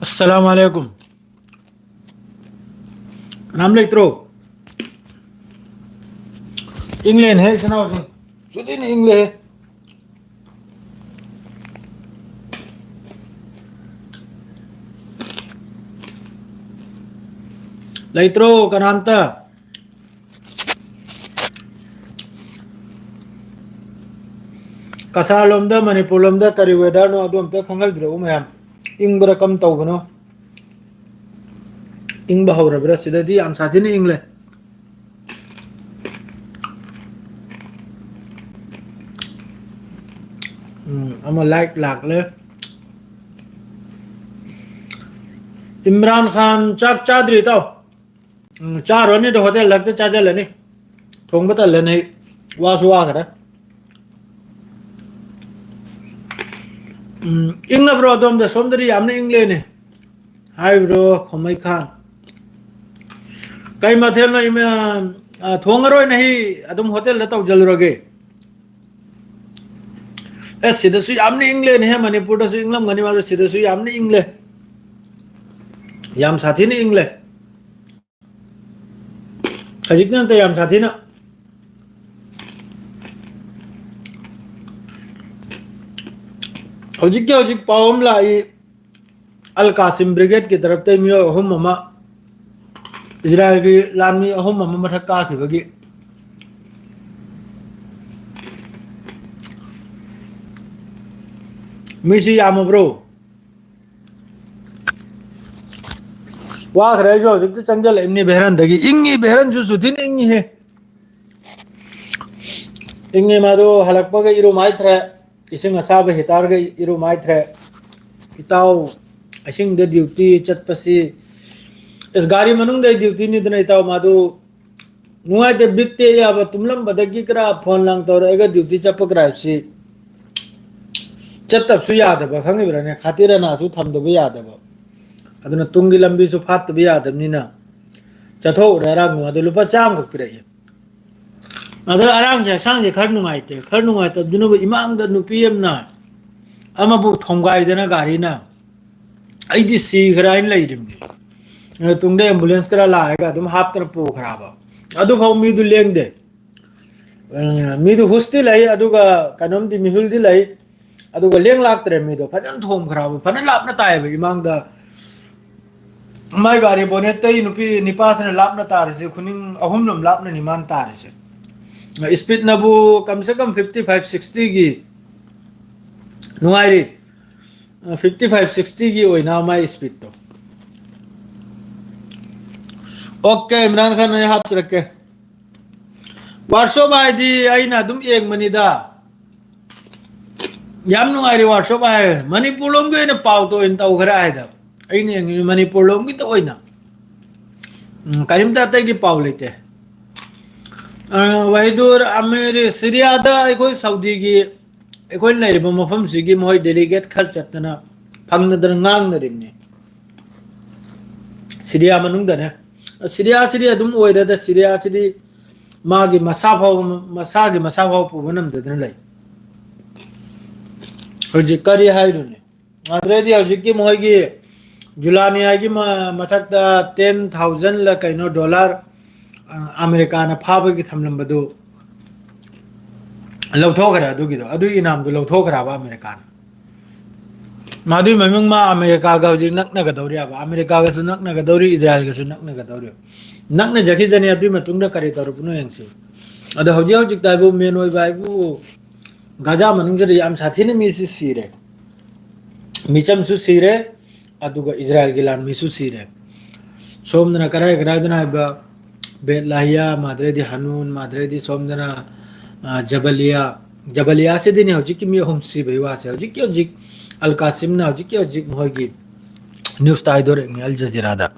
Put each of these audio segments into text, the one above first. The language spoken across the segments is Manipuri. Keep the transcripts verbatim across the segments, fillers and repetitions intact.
ꯑꯁꯂꯥꯃꯨ ꯑꯂꯥꯏꯀꯨꯝ꯫ ꯀꯅꯥꯝ ꯂꯩꯇ꯭ꯔꯣ? ꯏꯪꯂꯦꯟ ꯍꯦ, ꯏꯆꯤꯟ ꯏꯅꯥꯎꯁꯤꯡ꯫ ꯁꯨꯇꯤꯅ ꯏꯪꯂꯦ ꯍꯦ꯫ ꯂꯩꯇ꯭ꯔꯣ ꯀꯅꯥꯝꯇ? ꯀꯁꯥꯔ ꯂꯣꯝꯗ, ꯃꯅꯤꯄꯨꯔ ꯂꯣꯝꯗ ꯀꯔꯤ weather ꯅꯣ, ꯑꯗꯨ ꯑꯝꯇ ꯈꯪꯍꯟꯕꯤꯔꯛꯎ ꯃꯌꯥꯝ꯫ ꯏꯪꯕ꯭ꯔꯥ, ꯀꯝ ꯇꯧꯕꯅꯣ? ꯏꯪꯕ ꯍꯧꯔꯕ꯭ꯔꯥ? ꯁꯤꯗꯗꯤ ꯌꯥꯝ ꯁꯥꯊꯤꯅ ꯏꯪꯂꯦ꯫ ꯎꯝ, ꯑꯃ like ꯂꯥꯛꯂꯦ꯫ ꯏꯝꯔꯥꯟ ꯈꯥꯟ ꯆꯥꯛ ꯆꯥꯗ꯭ꯔꯤ, ꯏꯇꯥꯎ꯫ ꯎꯝ, ꯆꯥꯔꯨꯔꯅꯤꯗ, ꯍꯣꯇꯦꯜ ꯂꯛꯇ ꯆꯥꯖꯜꯂꯅꯤ꯫ ꯊꯣꯡꯕ ꯇꯜꯂꯦꯅꯦ ꯑꯩ꯫ ꯋꯥꯁꯨ ꯋꯥꯈ꯭ꯔꯦ꯫ ꯎꯝ, ꯏꯪꯉꯕ꯭ꯔꯣ ꯑꯗꯣꯝꯗ? ꯁꯣꯝꯗꯗꯤ ꯌꯥꯝꯅ ꯏꯪꯂꯦꯅꯦ꯫ ꯍꯥꯏꯕ꯭ꯔꯣ ꯈꯣꯃꯩ ꯈꯥꯟ꯫ ꯀꯩ ꯃꯊꯦꯜꯅꯣ ꯏꯃ-, ꯑ, ꯊꯣꯡꯉꯔꯣꯏ ꯅꯍꯤ, ꯑꯗꯨꯝ ꯍꯣꯇꯦꯜꯗ ꯇꯧꯖꯜꯂꯨꯔꯒꯦ꯫ ꯑꯦꯁ, ꯁꯤꯗꯁꯨ ꯌꯥꯝꯅ ꯏꯪꯂꯦꯅꯦꯍꯦ, ꯃꯅꯤꯄꯨꯔꯗꯁꯨ ꯏꯪꯂꯝꯒꯅꯤ ꯃꯥꯁꯨ, ꯁꯤꯗꯁꯨ ꯌꯥꯝꯅ ꯏꯪꯂꯦ꯫ ꯌꯥꯝ ꯁꯥꯊꯤꯅ ꯏꯪꯂꯦ꯫ ꯍꯧꯖꯤꯛꯅ ꯅꯠꯇꯦ, ꯌꯥꯝ ꯁꯥꯊꯤꯅ꯫ ꯍꯧꯖꯤꯛꯀꯤ ꯍꯧꯖꯤꯛ ꯄꯥꯎ ꯑꯃ ꯂꯥꯛꯏ, ꯑꯜ ꯀꯥꯁꯤꯝ ꯕ꯭ꯔꯤꯒꯦꯗꯀꯤ ꯇꯔꯞꯇ ꯃꯤꯑꯣꯏ ꯑꯍꯨꯝ ꯑꯃ, ꯏꯖꯔꯥꯌꯦꯜꯒꯤ ꯂꯥꯟꯃꯤ ꯑꯍꯨꯝ ꯑꯃ ꯃꯊꯛ ꯀꯥꯈꯤꯕꯒꯤ꯫ ꯃꯤꯁꯤ ꯌꯥꯝꯃꯕ꯭ꯔꯣ? ꯋꯥꯈ꯭ꯔꯦ ꯑꯩꯁꯨ, ꯍꯧꯖꯤꯛꯇ ꯆꯪꯁꯤꯜꯂꯛꯏꯕꯅꯤ ꯚꯦꯔꯟꯗꯒꯤ꯫ ꯏꯪꯉꯤ, ꯚꯦꯔꯟꯁꯨ ꯁꯨꯊꯤꯅ ꯏꯪꯉꯤꯍꯦ꯫ ꯏꯪꯉꯤ, ꯃꯥꯗꯨ ꯍꯜꯂꯛꯄꯒ ꯏꯔꯨ ꯃꯥꯏꯊ꯭ꯔꯦ, ꯏꯁꯤꯡ ꯑꯁꯥꯕ ꯍꯤꯇꯔꯒ ꯏꯔꯨ ꯃꯥꯏꯊ꯭ꯔꯦ꯫ ꯏꯇꯥꯎ, ꯑꯍꯤꯡꯗ ꯗ꯭ꯌꯨꯇꯤ ꯆꯠꯄꯁꯤ, ꯑꯁ, ꯒꯥꯔꯤ ꯃꯅꯨꯡꯗ ꯗ꯭ꯌꯨꯇꯤꯅꯤꯗꯅ ꯏꯇꯥꯎ, ꯃꯥꯗꯨ ꯅꯨꯡꯉꯥꯏꯇꯦ, ꯕꯤꯠ ꯇꯦꯛ ꯌꯥꯕ, ꯇꯨꯝꯂꯝꯕꯗꯒꯤ ꯈꯔ ꯐꯣꯟ ꯂꯥꯡ ꯇꯧꯔꯛꯑꯒ ꯗ꯭ꯌꯨꯇꯤ ꯆꯠꯄ ꯀ꯭ꯔꯥꯏꯞꯁꯤ ꯆꯠꯇꯕꯁꯨ ꯌꯥꯗꯕ, ꯈꯪꯉꯤꯕ꯭ꯔꯥꯅꯦ? ꯈꯥꯇꯤꯔ ꯑꯅꯥꯁꯨ ꯊꯝꯗꯕ ꯌꯥꯗꯕ꯫ ꯑꯗꯨꯅ ꯇꯨꯡꯒꯤ ꯂꯝꯕꯤꯁꯨ ꯐꯥꯠꯇꯕ ꯌꯥꯗꯕꯅꯤꯅ ꯆꯠꯊꯣꯛꯎꯔꯦ꯫ ꯑꯔꯥꯡꯕ ꯑꯗꯨ ꯂꯨꯄꯥ ꯆꯥꯝꯃꯈꯛ ꯄꯤꯔꯛꯑꯦ꯫ ꯑꯗ ꯑꯔꯥꯡꯁꯦ, ꯍꯛꯆꯥꯡꯁꯦ ꯈꯔ ꯅꯨꯡꯉꯥꯏꯇꯦ꯫ ꯈꯔ ꯅꯨꯡꯉꯥꯏꯇꯕꯗꯨꯅꯕꯨ ꯏꯃꯥꯡꯗ ꯅꯨꯄꯤ ꯑꯃꯅ ꯑꯃꯕꯨ ꯊꯣꯝꯒꯥꯏꯗꯅ ꯒꯥꯔꯤꯅ ꯑꯩꯗꯤ ꯁꯤꯈ꯭ꯔꯦ ꯍꯥꯏꯅ ꯂꯩꯔꯤꯕꯅꯤ꯫ ꯑ, ꯇꯨꯡꯗ ambulance ꯈꯔ ꯂꯥꯛꯑꯒ ꯑꯗꯨꯝ ꯍꯥꯞꯇꯅ ꯄꯨꯈ꯭ꯔꯕ꯫ ꯑꯗꯨꯐꯥꯎ ꯃꯤꯗꯨ ꯂꯦꯡꯗꯦ꯫ ꯑ, ꯃꯤꯗꯨ ꯍꯨꯁꯇꯤ ꯂꯩ, ꯑꯗꯨꯒ ꯀꯩꯅꯣꯝꯗꯤ ꯃꯤꯍꯨꯜꯗꯤ ꯂꯩ, ꯑꯗꯨꯒ ꯂꯦꯡ ꯂꯥꯛꯇ꯭ꯔꯦ꯫ ꯃꯤꯗꯣ ꯐꯖꯅ ꯊꯣꯝꯈ꯭ꯔꯕ, ꯐꯖꯅ ꯂꯥꯞꯅ ꯇꯥꯏꯌꯦꯕ ꯏꯃꯥꯡꯗ꯫ ꯃꯥꯏ ꯒꯥꯔꯤ ꯕꯣꯅꯦꯠꯇꯩ ꯅꯨꯄꯤ ꯅꯤꯄꯥꯁꯤꯅ ꯂꯥꯞꯅ ꯇꯥꯔꯤꯁꯦ, ꯈꯨꯅꯤꯡ ꯑꯍꯨꯝꯂꯣꯝ ꯂꯥꯞꯅꯅꯤ ꯃꯥꯅ ꯇꯥꯔꯤꯁꯦ꯫ ꯏꯁꯄꯤꯠꯅꯕꯨ ꯀꯝꯁꯦ ꯀꯝ fifty five sixtyꯒꯤ ꯅꯨꯡꯉꯥꯏꯔꯤ꯫ Fifty five sixtyꯒꯤ ꯑꯣꯏꯅ ꯃꯥꯏ ꯏꯁꯄꯤꯠꯇꯣ꯫ ꯑꯣꯀꯦ, ꯏꯝꯔꯥꯟ ꯈꯥꯟ, ꯑꯩ ꯍꯥꯞꯆꯔꯛꯀꯦ꯫ ꯋꯥꯔꯁꯣꯞ ꯍꯥꯏꯗꯤ ꯑꯩꯅ ꯑꯗꯨꯝ ꯌꯦꯡꯕꯅꯤꯗ꯫ ꯌꯥꯝ ꯅꯨꯡꯉꯥꯏꯔꯦ ꯋꯥꯔꯁꯣꯞ ꯍꯥꯏ꯫ ꯃꯅꯤꯄꯨꯔ ꯂꯣꯝꯒꯤ ꯑꯣꯏꯅ ꯄꯥꯎꯇ ꯑꯣꯏꯅ ꯇꯧꯈ꯭ꯔꯦ ꯍꯥꯏꯗ꯫ ꯑꯩꯅ ꯌꯦꯡꯉꯤꯁꯦ ꯃꯅꯤꯄꯨꯔ ꯂꯣꯝꯒꯤꯇ ꯑꯣꯏꯅ꯫ ꯎꯝ, ꯀꯔꯤꯝꯇ ꯑꯇꯩꯒꯤ ꯄꯥꯎ ꯂꯩꯇꯦ꯫ ꯑ, ꯋꯥꯍꯤꯗꯨꯔ ꯑꯃꯤꯔ ꯁꯤꯔꯤꯌꯥꯗ ꯑꯩꯈꯣꯏ ꯁꯥꯎꯗꯤꯒꯤ, ꯑꯩꯈꯣꯏ ꯂꯩꯔꯤꯕ ꯃꯐꯝꯁꯤꯒꯤ ꯃꯣꯏ delegate ꯈꯔ ꯆꯠꯇꯅ ꯐꯪꯅꯗꯅ ꯉꯥꯡꯅꯔꯤꯕꯅꯤ꯫ ꯁꯤꯔꯤꯌꯥ ꯃꯅꯨꯡꯗꯅꯦ꯫ ꯁꯤꯔꯤꯌꯥꯁꯤꯗꯤ ꯑꯗꯨꯝ ꯑꯣꯏꯔꯦꯗ, ꯁꯤꯔꯤꯌꯥꯁꯤꯗꯤ ꯃꯥꯒꯤ ꯃꯁꯥ ꯐꯥꯎꯕ, ꯃꯁꯥꯒꯤ ꯃꯁꯥ ꯐꯥꯎꯕ ꯄꯨꯕ ꯉꯝꯗꯗꯅ ꯂꯩ꯫ ꯍꯧꯖꯤꯛ ꯀꯔꯤ ꯍꯥꯏꯔꯨꯅꯤ? ꯑꯗꯨꯗꯩꯗꯤ ꯍꯧꯖꯤꯛꯀꯤ ꯃꯣꯏꯒꯤ ꯖꯨꯂꯥꯅꯤꯌꯥꯒꯤ ꯃ-, ꯃꯊꯛꯇ ten thousand ꯂ ꯀꯩꯅꯣ dollar, ꯑ, ꯑꯃꯦꯔꯤꯀꯥꯅ ꯐꯥꯕꯒꯤ ꯊꯝꯂꯝꯕꯗꯨ ꯂꯧꯊꯣꯛꯈ꯭ꯔꯦ꯫ ꯑꯗꯨꯒꯤꯗꯣ, ꯑꯗꯨꯒꯤ ꯏꯅꯥꯝꯗꯣ ꯂꯧꯊꯣꯛꯈ꯭ꯔꯕ ꯑꯃꯦꯔꯤꯀꯥꯅ꯫ ꯃꯗꯨꯒꯤ ꯃꯃꯤꯡ ꯃꯥ ꯑꯃꯦꯔꯤꯀꯥꯒ ꯍꯧꯖꯤꯛ ꯅꯛꯅꯒꯗꯧꯔꯤꯕ, ꯑꯃꯦꯔꯤꯀꯥꯒꯁꯨ ꯅꯛꯅꯒꯗꯧꯔꯤ, ꯏꯖꯔꯥꯏꯜꯒꯁꯨ ꯅꯛꯅꯒꯗꯧꯔꯤ꯫ ꯅꯛꯅꯖꯈꯤꯖꯅꯤ, ꯑꯗꯨꯒꯤ ꯃꯇꯨꯡꯗ ꯀꯔꯤ ꯇꯧꯔꯛꯄꯅꯣ ꯌꯦꯡꯁꯤ꯫ ꯑꯗꯣ ꯍꯧꯖꯤꯛ ꯍꯧꯖꯤꯛꯇ ꯍꯥꯏꯕꯨ ꯃꯦꯟ ꯑꯣꯏꯕ ꯍꯥꯏꯕꯨ ꯒꯥꯖꯥ ꯃꯅꯨꯡꯁꯤꯗ ꯌꯥꯝ ꯁꯥꯊꯤꯅ ꯃꯤꯁꯤ ꯁꯤꯔꯦ, ꯃꯤꯆꯝꯁꯨ ꯁꯤꯔꯦ, ꯑꯗꯨꯒ ꯏꯖꯔꯥꯏꯜꯒꯤ ꯂꯥꯟꯃꯤꯁꯨ ꯁꯤꯔꯦ꯫ ꯁꯣꯝꯗꯅ ꯀꯔꯥꯏ ꯀꯔꯥꯏꯗꯅ ꯍꯥꯏꯕ ꯕꯦꯠ ꯂꯥꯍꯤꯌꯥ, ꯃꯥꯗ꯭ꯔꯦꯗꯤ ꯍꯅꯨꯟ, ꯃꯥꯗ꯭ꯔꯦꯗꯤ ꯁꯣꯝꯗꯅ, ꯑ, ꯖꯕꯂꯤꯌꯥ꯫ ꯖꯕꯂꯤꯌꯥꯁꯤꯗꯤꯅꯦ ꯍꯧꯖꯤꯛꯀꯤ ꯃꯤ ꯑꯍꯨꯝ ꯁꯤꯕꯒꯤ ꯋꯥꯁꯦ꯫ ꯍꯧꯖꯤꯛꯀꯤ ꯍꯧꯖꯤꯛ ꯑꯜ ꯀꯥꯁꯤꯝꯅ ꯍꯧꯖꯤꯛꯀꯤ ꯍꯧꯖꯤꯛ ꯃꯈꯣꯏꯒꯤ ꯅ꯭ꯌꯨꯁꯇ ꯍꯥꯏꯗꯣꯔꯛꯏꯅꯦ ꯑꯜ ꯖꯖꯤꯔꯥꯗ꯫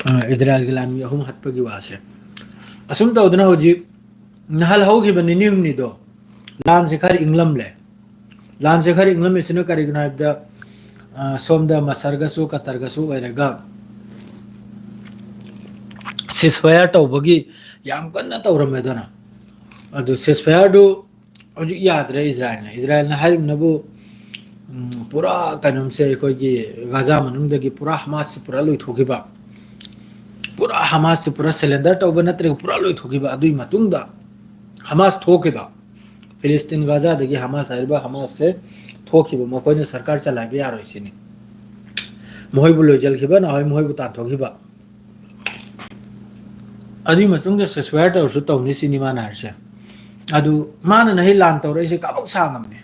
ꯑ, ꯏꯖꯔꯥꯏꯜꯒꯤ ꯂꯥꯟꯃꯤ ꯑꯍꯨꯝ ꯍꯥꯠꯄꯒꯤ ꯋꯥꯁꯦ꯫ ꯑꯁꯨꯝ ꯇꯧꯗꯅ ꯍꯧꯖꯤꯛ ꯅꯍꯥꯟ ꯍꯧꯈꯤꯕ ꯅꯤꯅꯤ ꯍꯨꯝꯅꯤꯗꯣ ꯂꯥꯟꯁꯦ ꯈꯔ ꯏꯪꯂꯝꯂꯦ꯫ ꯂꯥꯟꯁꯦ ꯈꯔ ꯏꯪꯂꯝꯃꯤꯁꯤꯅ ꯀꯔꯤꯒꯤꯅꯣ ꯍꯥꯏꯕꯗ, ꯑ, ꯁꯣꯝꯗ ꯃꯁꯔꯒꯁꯨ ꯀꯇꯔꯒꯁꯨ ꯑꯣꯏꯔꯒ ceasefire ꯇꯧꯕꯒꯤ ꯌꯥꯝ ꯀꯟꯅ ꯇꯧꯔꯝꯃꯦꯗꯅ꯫ ꯑꯗꯨ ceasefireꯗꯨ ꯍꯧꯖꯤꯛ ꯌꯥꯗ꯭ꯔꯦ ꯏꯖꯔꯥꯏꯜꯅ꯫ ꯏꯖꯔꯥꯏꯜꯅ ꯍꯥꯏꯔꯤꯕꯅꯕꯨ, ꯎꯝ, ꯄꯨꯔꯥ ꯀꯩꯅꯣꯝꯁꯦ, ꯑꯩꯈꯣꯏꯒꯤ ꯒꯥꯖꯥ ꯃꯅꯨꯡꯗꯒꯤ ꯄꯨꯔꯥ ꯍꯃꯥꯁꯁꯤ ꯄꯨꯔꯥ ꯂꯣꯏꯊꯣꯛꯈꯤꯕ, ꯄꯨꯔꯥ ꯍꯃꯥꯁꯁꯤ ꯄꯨꯔꯥ surrender ꯇꯧꯕ ꯅꯠꯇ꯭ꯔꯒ ꯄꯨꯔꯥ ꯂꯣꯏꯊꯣꯛꯈꯤꯕ, ꯑꯗꯨꯒꯤ ꯃꯇꯨꯡꯗ ꯍꯃꯥꯁ ꯊꯣꯛꯈꯤꯕ, ꯐꯤꯂꯤꯁꯇꯤꯟ ꯒꯥꯖꯥꯗꯒꯤ ꯍꯃꯥꯁ ꯍꯥꯏꯔꯤꯕ ꯍꯃꯥꯁꯁꯦ ꯊꯣꯛꯈꯤꯕ, ꯃꯈꯣꯏꯅ ꯁꯔꯀꯥꯔ ꯆꯂꯥꯏꯕ ꯌꯥꯔꯣꯏ ꯁꯤꯅꯤ꯫ ꯃꯈꯣꯏꯕꯨ ꯂꯣꯏꯁꯤꯟꯈꯤꯕ, ꯅꯍꯥꯟꯋꯥꯏ ꯃꯈꯣꯏꯕꯨ ꯇꯥꯟꯊꯣꯛꯈꯤꯕ꯫ ꯑꯗꯨꯒꯤ ꯃꯇꯨꯡꯗ ceasefire ꯇꯧꯔꯁꯨ ꯇꯧꯅꯤ ꯁꯤꯅꯤ ꯃꯥꯅ ꯍꯥꯏꯔꯤꯁꯦ꯫ ꯑꯗꯨ ꯃꯥꯅ ꯅꯍꯩ ꯂꯥꯟ ꯇꯧꯔꯛꯏꯁꯦ ꯀꯥꯕꯛ ꯁꯥꯡꯉꯕꯅꯤ꯫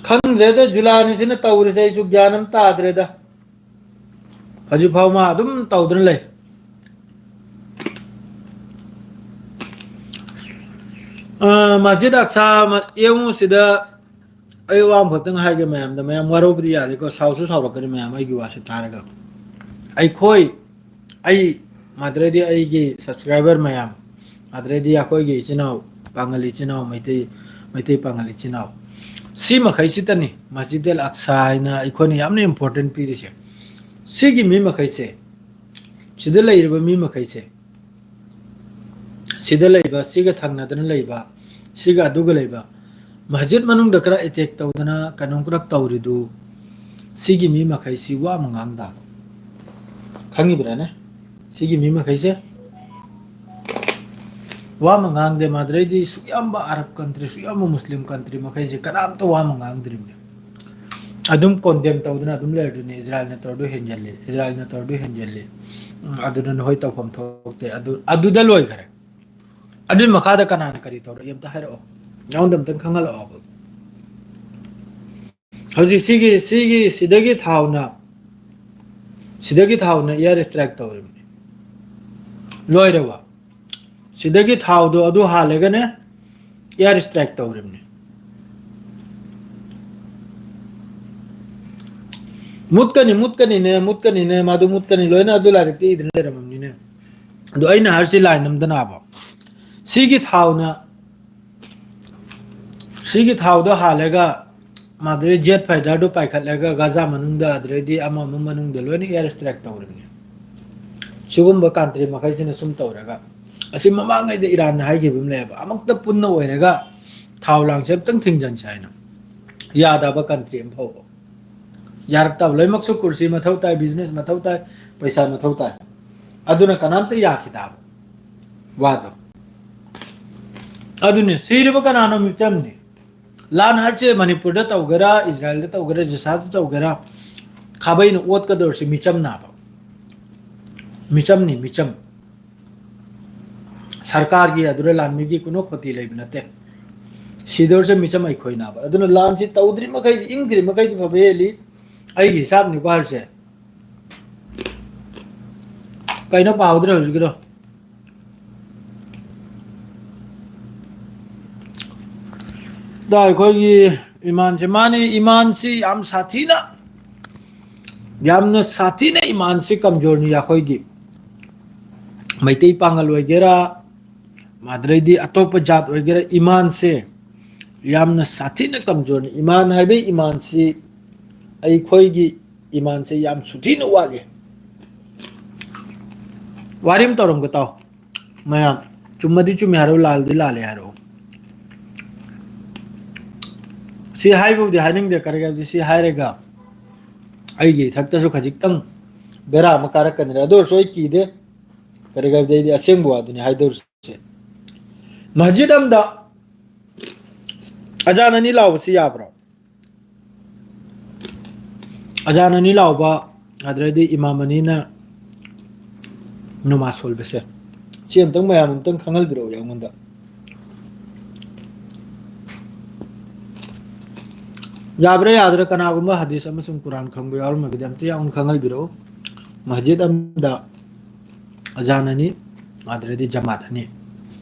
ꯈꯪꯗ꯭ꯔꯦꯗ, ꯖꯨꯂꯥꯅꯤꯁꯤꯅ ꯇꯧꯔꯤꯁꯦ, ꯑꯩꯁꯨ ꯒ꯭ꯌꯥꯟ ꯑꯃ ꯇꯥꯗ꯭ꯔꯦꯗ꯫ ꯍꯧꯖꯤꯛ ꯐꯥꯎ ꯃꯥ ꯑꯗꯨꯝ ꯇꯧꯗꯨꯅ ꯂꯩ꯫ ꯑ, ꯃꯁꯖꯤꯗ ꯑꯛꯁꯥ ꯃ-, ꯌꯦꯡꯉꯨ ꯁꯤꯗ, ꯑꯩ ꯋꯥ ꯑꯃꯈꯛꯇꯪ ꯍꯥꯏꯒꯦ ꯃꯌꯥꯝꯗ, ꯃꯌꯥꯝ ꯋꯥꯔꯧꯕꯗꯤ ꯌꯥꯗꯦꯀꯣ, ꯁꯥꯎꯁꯨ ꯁꯥꯎꯔꯛꯀꯅꯤ ꯃꯌꯥꯝ ꯑꯩꯒꯤ ꯋꯥꯁꯦ ꯇꯥꯔꯒ꯫ ꯑꯩꯈꯣꯏ, ꯑꯩ, ꯃꯗꯨꯗꯩꯗꯤ ꯑꯩꯒꯤ subscriber ꯃꯌꯥꯝ, ꯑꯗꯨꯗꯩꯗꯤ ꯑꯩꯈꯣꯏꯒꯤ ꯏꯆꯤꯟ ꯏꯅꯥꯎ, ꯄꯥꯉꯜ ꯏꯆꯤꯟ ꯏꯅꯥꯎ, ꯃꯩꯇꯩ, ꯃꯩꯇꯩ ꯄꯥꯉꯜ ꯏꯆꯤꯟ ꯏꯅꯥꯎ, ꯁꯤ ꯃꯈꯩꯁꯤꯇꯅꯤ ꯃꯁꯖꯤꯗ ꯑꯜ ꯑꯛꯁꯥ ꯍꯥꯏꯅ ꯑꯩꯈꯣꯏꯅ ꯌꯥꯝꯅ important ꯄꯤꯔꯤꯁꯦ꯫ ꯁꯤꯒꯤ ꯃꯤ ꯃꯈꯩꯁꯦ, ꯁꯤꯗ ꯂꯩꯔꯤꯕ ꯃꯤ ꯃꯈꯩꯁꯦ, ꯁꯤꯗ ꯂꯩꯕ, ꯁꯤꯒ ꯊꯪꯅꯗꯅ ꯂꯩꯕ, ꯁꯤꯒ ꯑꯗꯨꯒ ꯂꯩꯕ, ꯃꯁꯖꯤꯗ ꯃꯅꯨꯡꯗ ꯈꯔ attack ꯇꯧꯗꯅ ꯀꯩꯅꯣꯝ ꯈꯔ ꯇꯧꯔꯤꯗꯨ, ꯁꯤꯒꯤ ꯃꯤ ꯃꯈꯩꯁꯤ ꯋꯥ ꯑꯃ ꯉꯥꯡꯗ꯫ ꯈꯪꯉꯤꯕ꯭ꯔꯥꯅꯦ? ꯁꯤꯒꯤ ꯃꯤ ꯃꯈꯩꯁꯦ ꯋꯥ ꯑꯃ ꯉꯥꯡꯗꯦ꯫ ꯃꯗꯨꯗꯩꯗꯤ ꯁꯨꯛ ꯌꯥꯝꯕ Arab country, ꯁꯨꯛ ꯌꯥꯝꯕ Muslim country ꯃꯈꯩꯁꯦ ꯀꯅꯥꯝꯇ ꯋꯥ ꯑꯃ ꯉꯥꯡꯗ꯭ꯔꯤꯕꯅꯦ꯫ ꯑꯗꯨꯝ condemn ꯇꯧꯗꯨꯅ ꯑꯗꯨꯝ ꯂꯩꯔꯗꯨꯅꯤ, ꯏꯖꯔꯥꯏꯜꯅ ꯇꯧꯔꯤꯗꯨ ꯍꯦꯟꯖꯜꯂꯤ, ꯏꯖꯔꯥꯏꯜꯅ ꯇꯧꯔꯤꯗꯨ ꯍꯦꯟꯖꯜꯂꯤ, ꯎꯝ, ꯑꯗꯨꯗ ꯅꯈꯣꯏ ꯇꯧꯐꯝ ꯊꯣꯛꯇꯦ, ꯑꯗꯨ, ꯑꯗꯨꯗ ꯂꯣꯏꯈꯔꯦ꯫ ꯑꯗꯨꯏ ꯃꯈꯥꯗ ꯀꯅꯥꯅ ꯀꯔꯤ ꯇꯧꯔꯛꯏ ꯑꯝꯇ ꯍꯥꯏꯔꯛꯑꯣ, ꯑꯩꯉꯣꯟꯗ ꯑꯝꯇꯪ ꯈꯪꯍꯜꯂꯛꯑꯣꯕ꯫ ꯍꯧꯖꯤꯛ ꯁꯤꯒꯤ, ꯁꯤꯒꯤ, ꯁꯤꯗꯒꯤ ꯊꯥꯎꯅ, ꯁꯤꯗꯒꯤ ꯊꯥꯎꯅ air strike ꯇꯧꯔꯤꯕꯅꯤ꯫ ꯂꯣꯏꯔꯕ? ꯁꯤꯗꯒꯤ ꯊꯥꯎꯗꯣ ꯑꯗꯨ ꯍꯥꯜꯂꯒꯅꯦ air strike ꯇꯧꯔꯤꯕꯅꯤ꯫ ꯃꯨꯠꯀꯅꯤ, ꯃꯨꯠꯀꯅꯤꯅꯦ, ꯃꯨꯠꯀꯅꯤꯅꯦ, ꯃꯗꯨ ꯃꯨꯠꯀꯅꯤ, ꯂꯣꯏꯅ ꯑꯗꯨ ꯂꯥꯏꯔꯤꯛꯇ ꯏꯗꯨꯅ ꯂꯩꯔꯝꯃꯕꯅꯤꯅꯦ꯫ ꯑꯗꯣ ꯑꯩꯅ ꯍꯥꯏꯔꯤꯁꯤ line ꯑꯃꯗꯅꯕ꯫ ꯁꯤꯒꯤ ꯊꯥꯎꯅ, ꯁꯤꯒꯤ ꯊꯥꯎꯗꯣ ꯍꯥꯜꯂꯒ ꯃꯗꯨꯗꯩ jet fighter ꯗꯣ ꯄꯥꯏꯈꯠꯂꯒ ꯒꯥꯖꯥ ꯃꯅꯨꯡꯗ, ꯑꯗꯨꯗꯩꯗꯤ ꯑꯃ ꯑꯃ ꯃꯅꯨꯡꯗ ꯂꯣꯏꯅ air strike ꯇꯧꯔꯤꯕꯅꯤ꯫ ꯁꯤꯒꯨꯝꯕ country ꯃꯈꯩꯁꯤꯅ ꯁꯨꯝ ꯇꯧꯔꯒ, ꯑꯁꯤ ꯃꯃꯥꯡꯉꯩꯗ ꯏꯔꯥꯟꯅ ꯍꯥꯏꯈꯤꯕ ꯑꯃ ꯂꯩꯌꯦꯕ, ꯑꯃꯨꯛꯇ ꯄꯨꯟꯅ ꯑꯣꯏꯔꯒ ꯊꯥꯎ ꯂꯥꯡꯁꯦ ꯑꯝꯇꯪ ꯊꯤꯡꯖꯤꯟꯁꯦ ꯍꯥꯏꯅ꯫ ꯌꯥꯗꯕ ꯀꯟꯇ꯭ꯔꯤ ꯑꯃ ꯐꯥꯎꯕ꯫ ꯌꯥꯔꯛꯇꯕ꯫ ꯂꯣꯏꯅꯃꯛꯁꯨ ꯀꯨꯔꯁꯤ ꯃꯊꯧ ꯇꯥꯏ, ꯕꯤꯖꯤꯅꯦꯁ ꯃꯊꯧ ꯇꯥꯏ, ꯄꯩꯁꯥ ꯃꯊꯧ ꯇꯥꯏ꯫ ꯑꯗꯨꯅ ꯀꯅꯥꯝꯇ ꯌꯥꯈꯤꯗꯕ ꯋꯥꯗꯣ꯫ ꯑꯗꯨꯅꯤ, ꯁꯤꯔꯤꯕ ꯀꯅꯥꯅꯣ? ꯃꯤꯆꯝꯅꯤ꯫ ꯂꯥꯟ ꯍꯥꯏꯁꯦ ꯃꯅꯤꯄꯨꯔꯗ ꯇꯧꯒꯦꯔꯥ, ꯏꯖꯔꯥꯏꯜꯗ ꯇꯧꯒꯦꯔꯥ, ꯖꯤꯁꯥꯗ ꯇꯧꯒꯦꯔꯥ, ꯈꯥꯕꯩꯅ ꯑꯣꯠꯀꯗꯧꯔꯤꯁꯦ ꯃꯤꯆꯝꯅꯦꯕ꯫ ꯃꯤꯆꯝꯅꯤ, ꯃꯤꯆꯝ꯫ ꯁꯔꯀꯥꯔꯒꯤ ꯑꯗꯨꯗ ꯂꯥꯟꯃꯤꯒꯤ ꯀꯨꯅꯣ ꯈꯣꯇꯤ ꯂꯩꯕ ꯅꯠꯇꯦ꯫ ꯁꯤꯗꯧꯔꯤꯁꯦ ꯃꯤꯆꯝ ꯑꯩꯈꯣꯏꯅꯦꯕ꯫ ꯑꯗꯨꯅ ꯂꯥꯟꯁꯤ ꯇꯧꯗ꯭ꯔꯤ ꯃꯈꯩꯗꯤ, ꯏꯪꯗ꯭ꯔꯤ ꯃꯈꯩꯗꯤ ꯐꯕ ꯍꯦꯜꯂꯤ꯫ ꯑꯩꯒꯤ ꯍꯤꯁꯥꯞꯅꯤꯀꯣ ꯍꯥꯏꯔꯤꯁꯦ꯫ ꯀꯩꯅꯣ ꯄꯥꯍꯧꯗ꯭ꯔꯦ ꯍꯧꯖꯤꯛꯀꯤꯗꯣ? ꯑꯗ ꯑꯩꯈꯣꯏꯒꯤ ꯏꯃꯥꯟꯁꯦ, ꯃꯥꯅꯤ, ꯏꯃꯥꯟꯁꯤ ꯌꯥꯝ ꯁꯥꯊꯤꯅ, ꯌꯥꯝꯅ ꯁꯥꯊꯤꯅ ꯏꯃꯥꯟꯁꯤ ꯀꯝꯖꯣꯔꯅꯤ꯫ ꯑꯩꯈꯣꯏꯒꯤ ꯃꯩꯇꯩ ꯄꯥꯉꯜ ꯑꯣꯏꯒꯦꯔꯥ, ꯑꯗꯩꯗꯤ ꯑꯇꯣꯞꯄ ꯖꯥꯠ ꯑꯣꯏꯒꯦꯔꯥ, ꯏꯃꯥꯟꯁꯦ ꯌꯥꯝꯅ ꯁꯥꯊꯤꯅ ꯀꯝꯖꯣꯔꯅꯤ꯫ ꯏꯃꯥꯟ ꯍꯥꯏꯕ ꯏꯃꯥꯟꯁꯤ, ꯑꯩꯈꯣꯏꯒꯤ ꯏꯃꯥꯟꯁꯦ ꯌꯥꯝ ꯁꯥꯊꯤꯅ ꯋꯥꯠꯂꯤ꯫ ꯋꯥꯔꯤ ꯑꯃ ꯇꯧꯔꯝꯒꯦ ꯇꯥꯎ꯫ ꯃꯌꯥꯝ, ꯆꯨꯝꯃꯗꯤ ꯆꯨꯝꯃꯤ ꯍꯥꯏꯔꯛꯎ, ꯂꯥꯜꯂꯗꯤ ꯂꯥꯜꯂꯦ ꯍꯥꯏꯔꯛꯎ꯫ ꯁꯤ ꯍꯥꯏꯕꯕꯨꯗꯤ ꯍꯥꯏꯅꯤꯡꯗꯦ, ꯀꯔꯤꯒꯤꯅꯣ ꯍꯥꯏꯕꯗꯤ ꯁꯤ ꯍꯥꯏꯔꯒ ꯑꯩꯒꯤ ꯏꯊꯛꯇꯁꯨ ꯈꯖꯤꯛꯇꯪ ꯕꯦꯔꯥ ꯑꯃ ꯀꯥꯔꯛꯀꯅꯤꯅ꯫ ꯑꯗꯨ ꯑꯣꯏꯔꯁꯨ ꯑꯩ ꯀꯤꯗꯦ, ꯀꯔꯤꯒꯤꯅꯣ ꯍꯥꯏꯕꯗꯤ ꯑꯩꯗꯤ ꯑꯁꯦꯡꯕ ꯋꯥꯗꯨꯅꯤ ꯍꯥꯏꯗꯧꯔꯤꯁꯦ꯫ ꯃꯁꯖꯤꯗ ꯑꯝꯗ ꯑꯖꯥꯟ ꯑꯅꯤ ꯂꯥꯎꯕꯁꯤ ꯌꯥꯕ꯭ꯔꯣ? ꯑꯖꯥꯟ ꯑꯅꯤ ꯂꯥꯎꯕ, ꯑꯗꯨꯗꯩꯗꯤ ꯏꯃꯥꯝ ꯑꯅꯤꯅ ꯅꯃꯥꯖ ꯁꯣꯜꯕꯁꯦ, ꯁꯤ ꯑꯝꯇꯪ ꯃꯌꯥꯝ ꯑꯝꯇꯪ ꯈꯪꯍꯟꯕꯤꯔꯛꯑꯣ ꯑꯩꯉꯣꯟꯗ꯫ ꯌꯥꯕ꯭ꯔꯥ ꯌꯥꯗ꯭ꯔꯥ? ꯀꯅꯥꯒꯨꯝꯕ ꯍꯗꯤꯁ ꯑꯃꯁꯨꯡ ꯀꯨꯔꯥꯟ ꯈꯪꯕ ꯌꯥꯎꯔꯝꯃꯒꯗꯤ ꯑꯝꯇ ꯌꯥꯎꯅ ꯈꯪꯍꯟꯕꯤꯔꯛꯑꯣ꯫ ꯃꯁꯖꯤꯗ ꯑꯃꯗ ꯑꯖꯥꯟ ꯑꯅꯤ, ꯑꯗꯨꯗꯩꯗꯤ ꯖꯃꯥꯠ ꯑꯅꯤ,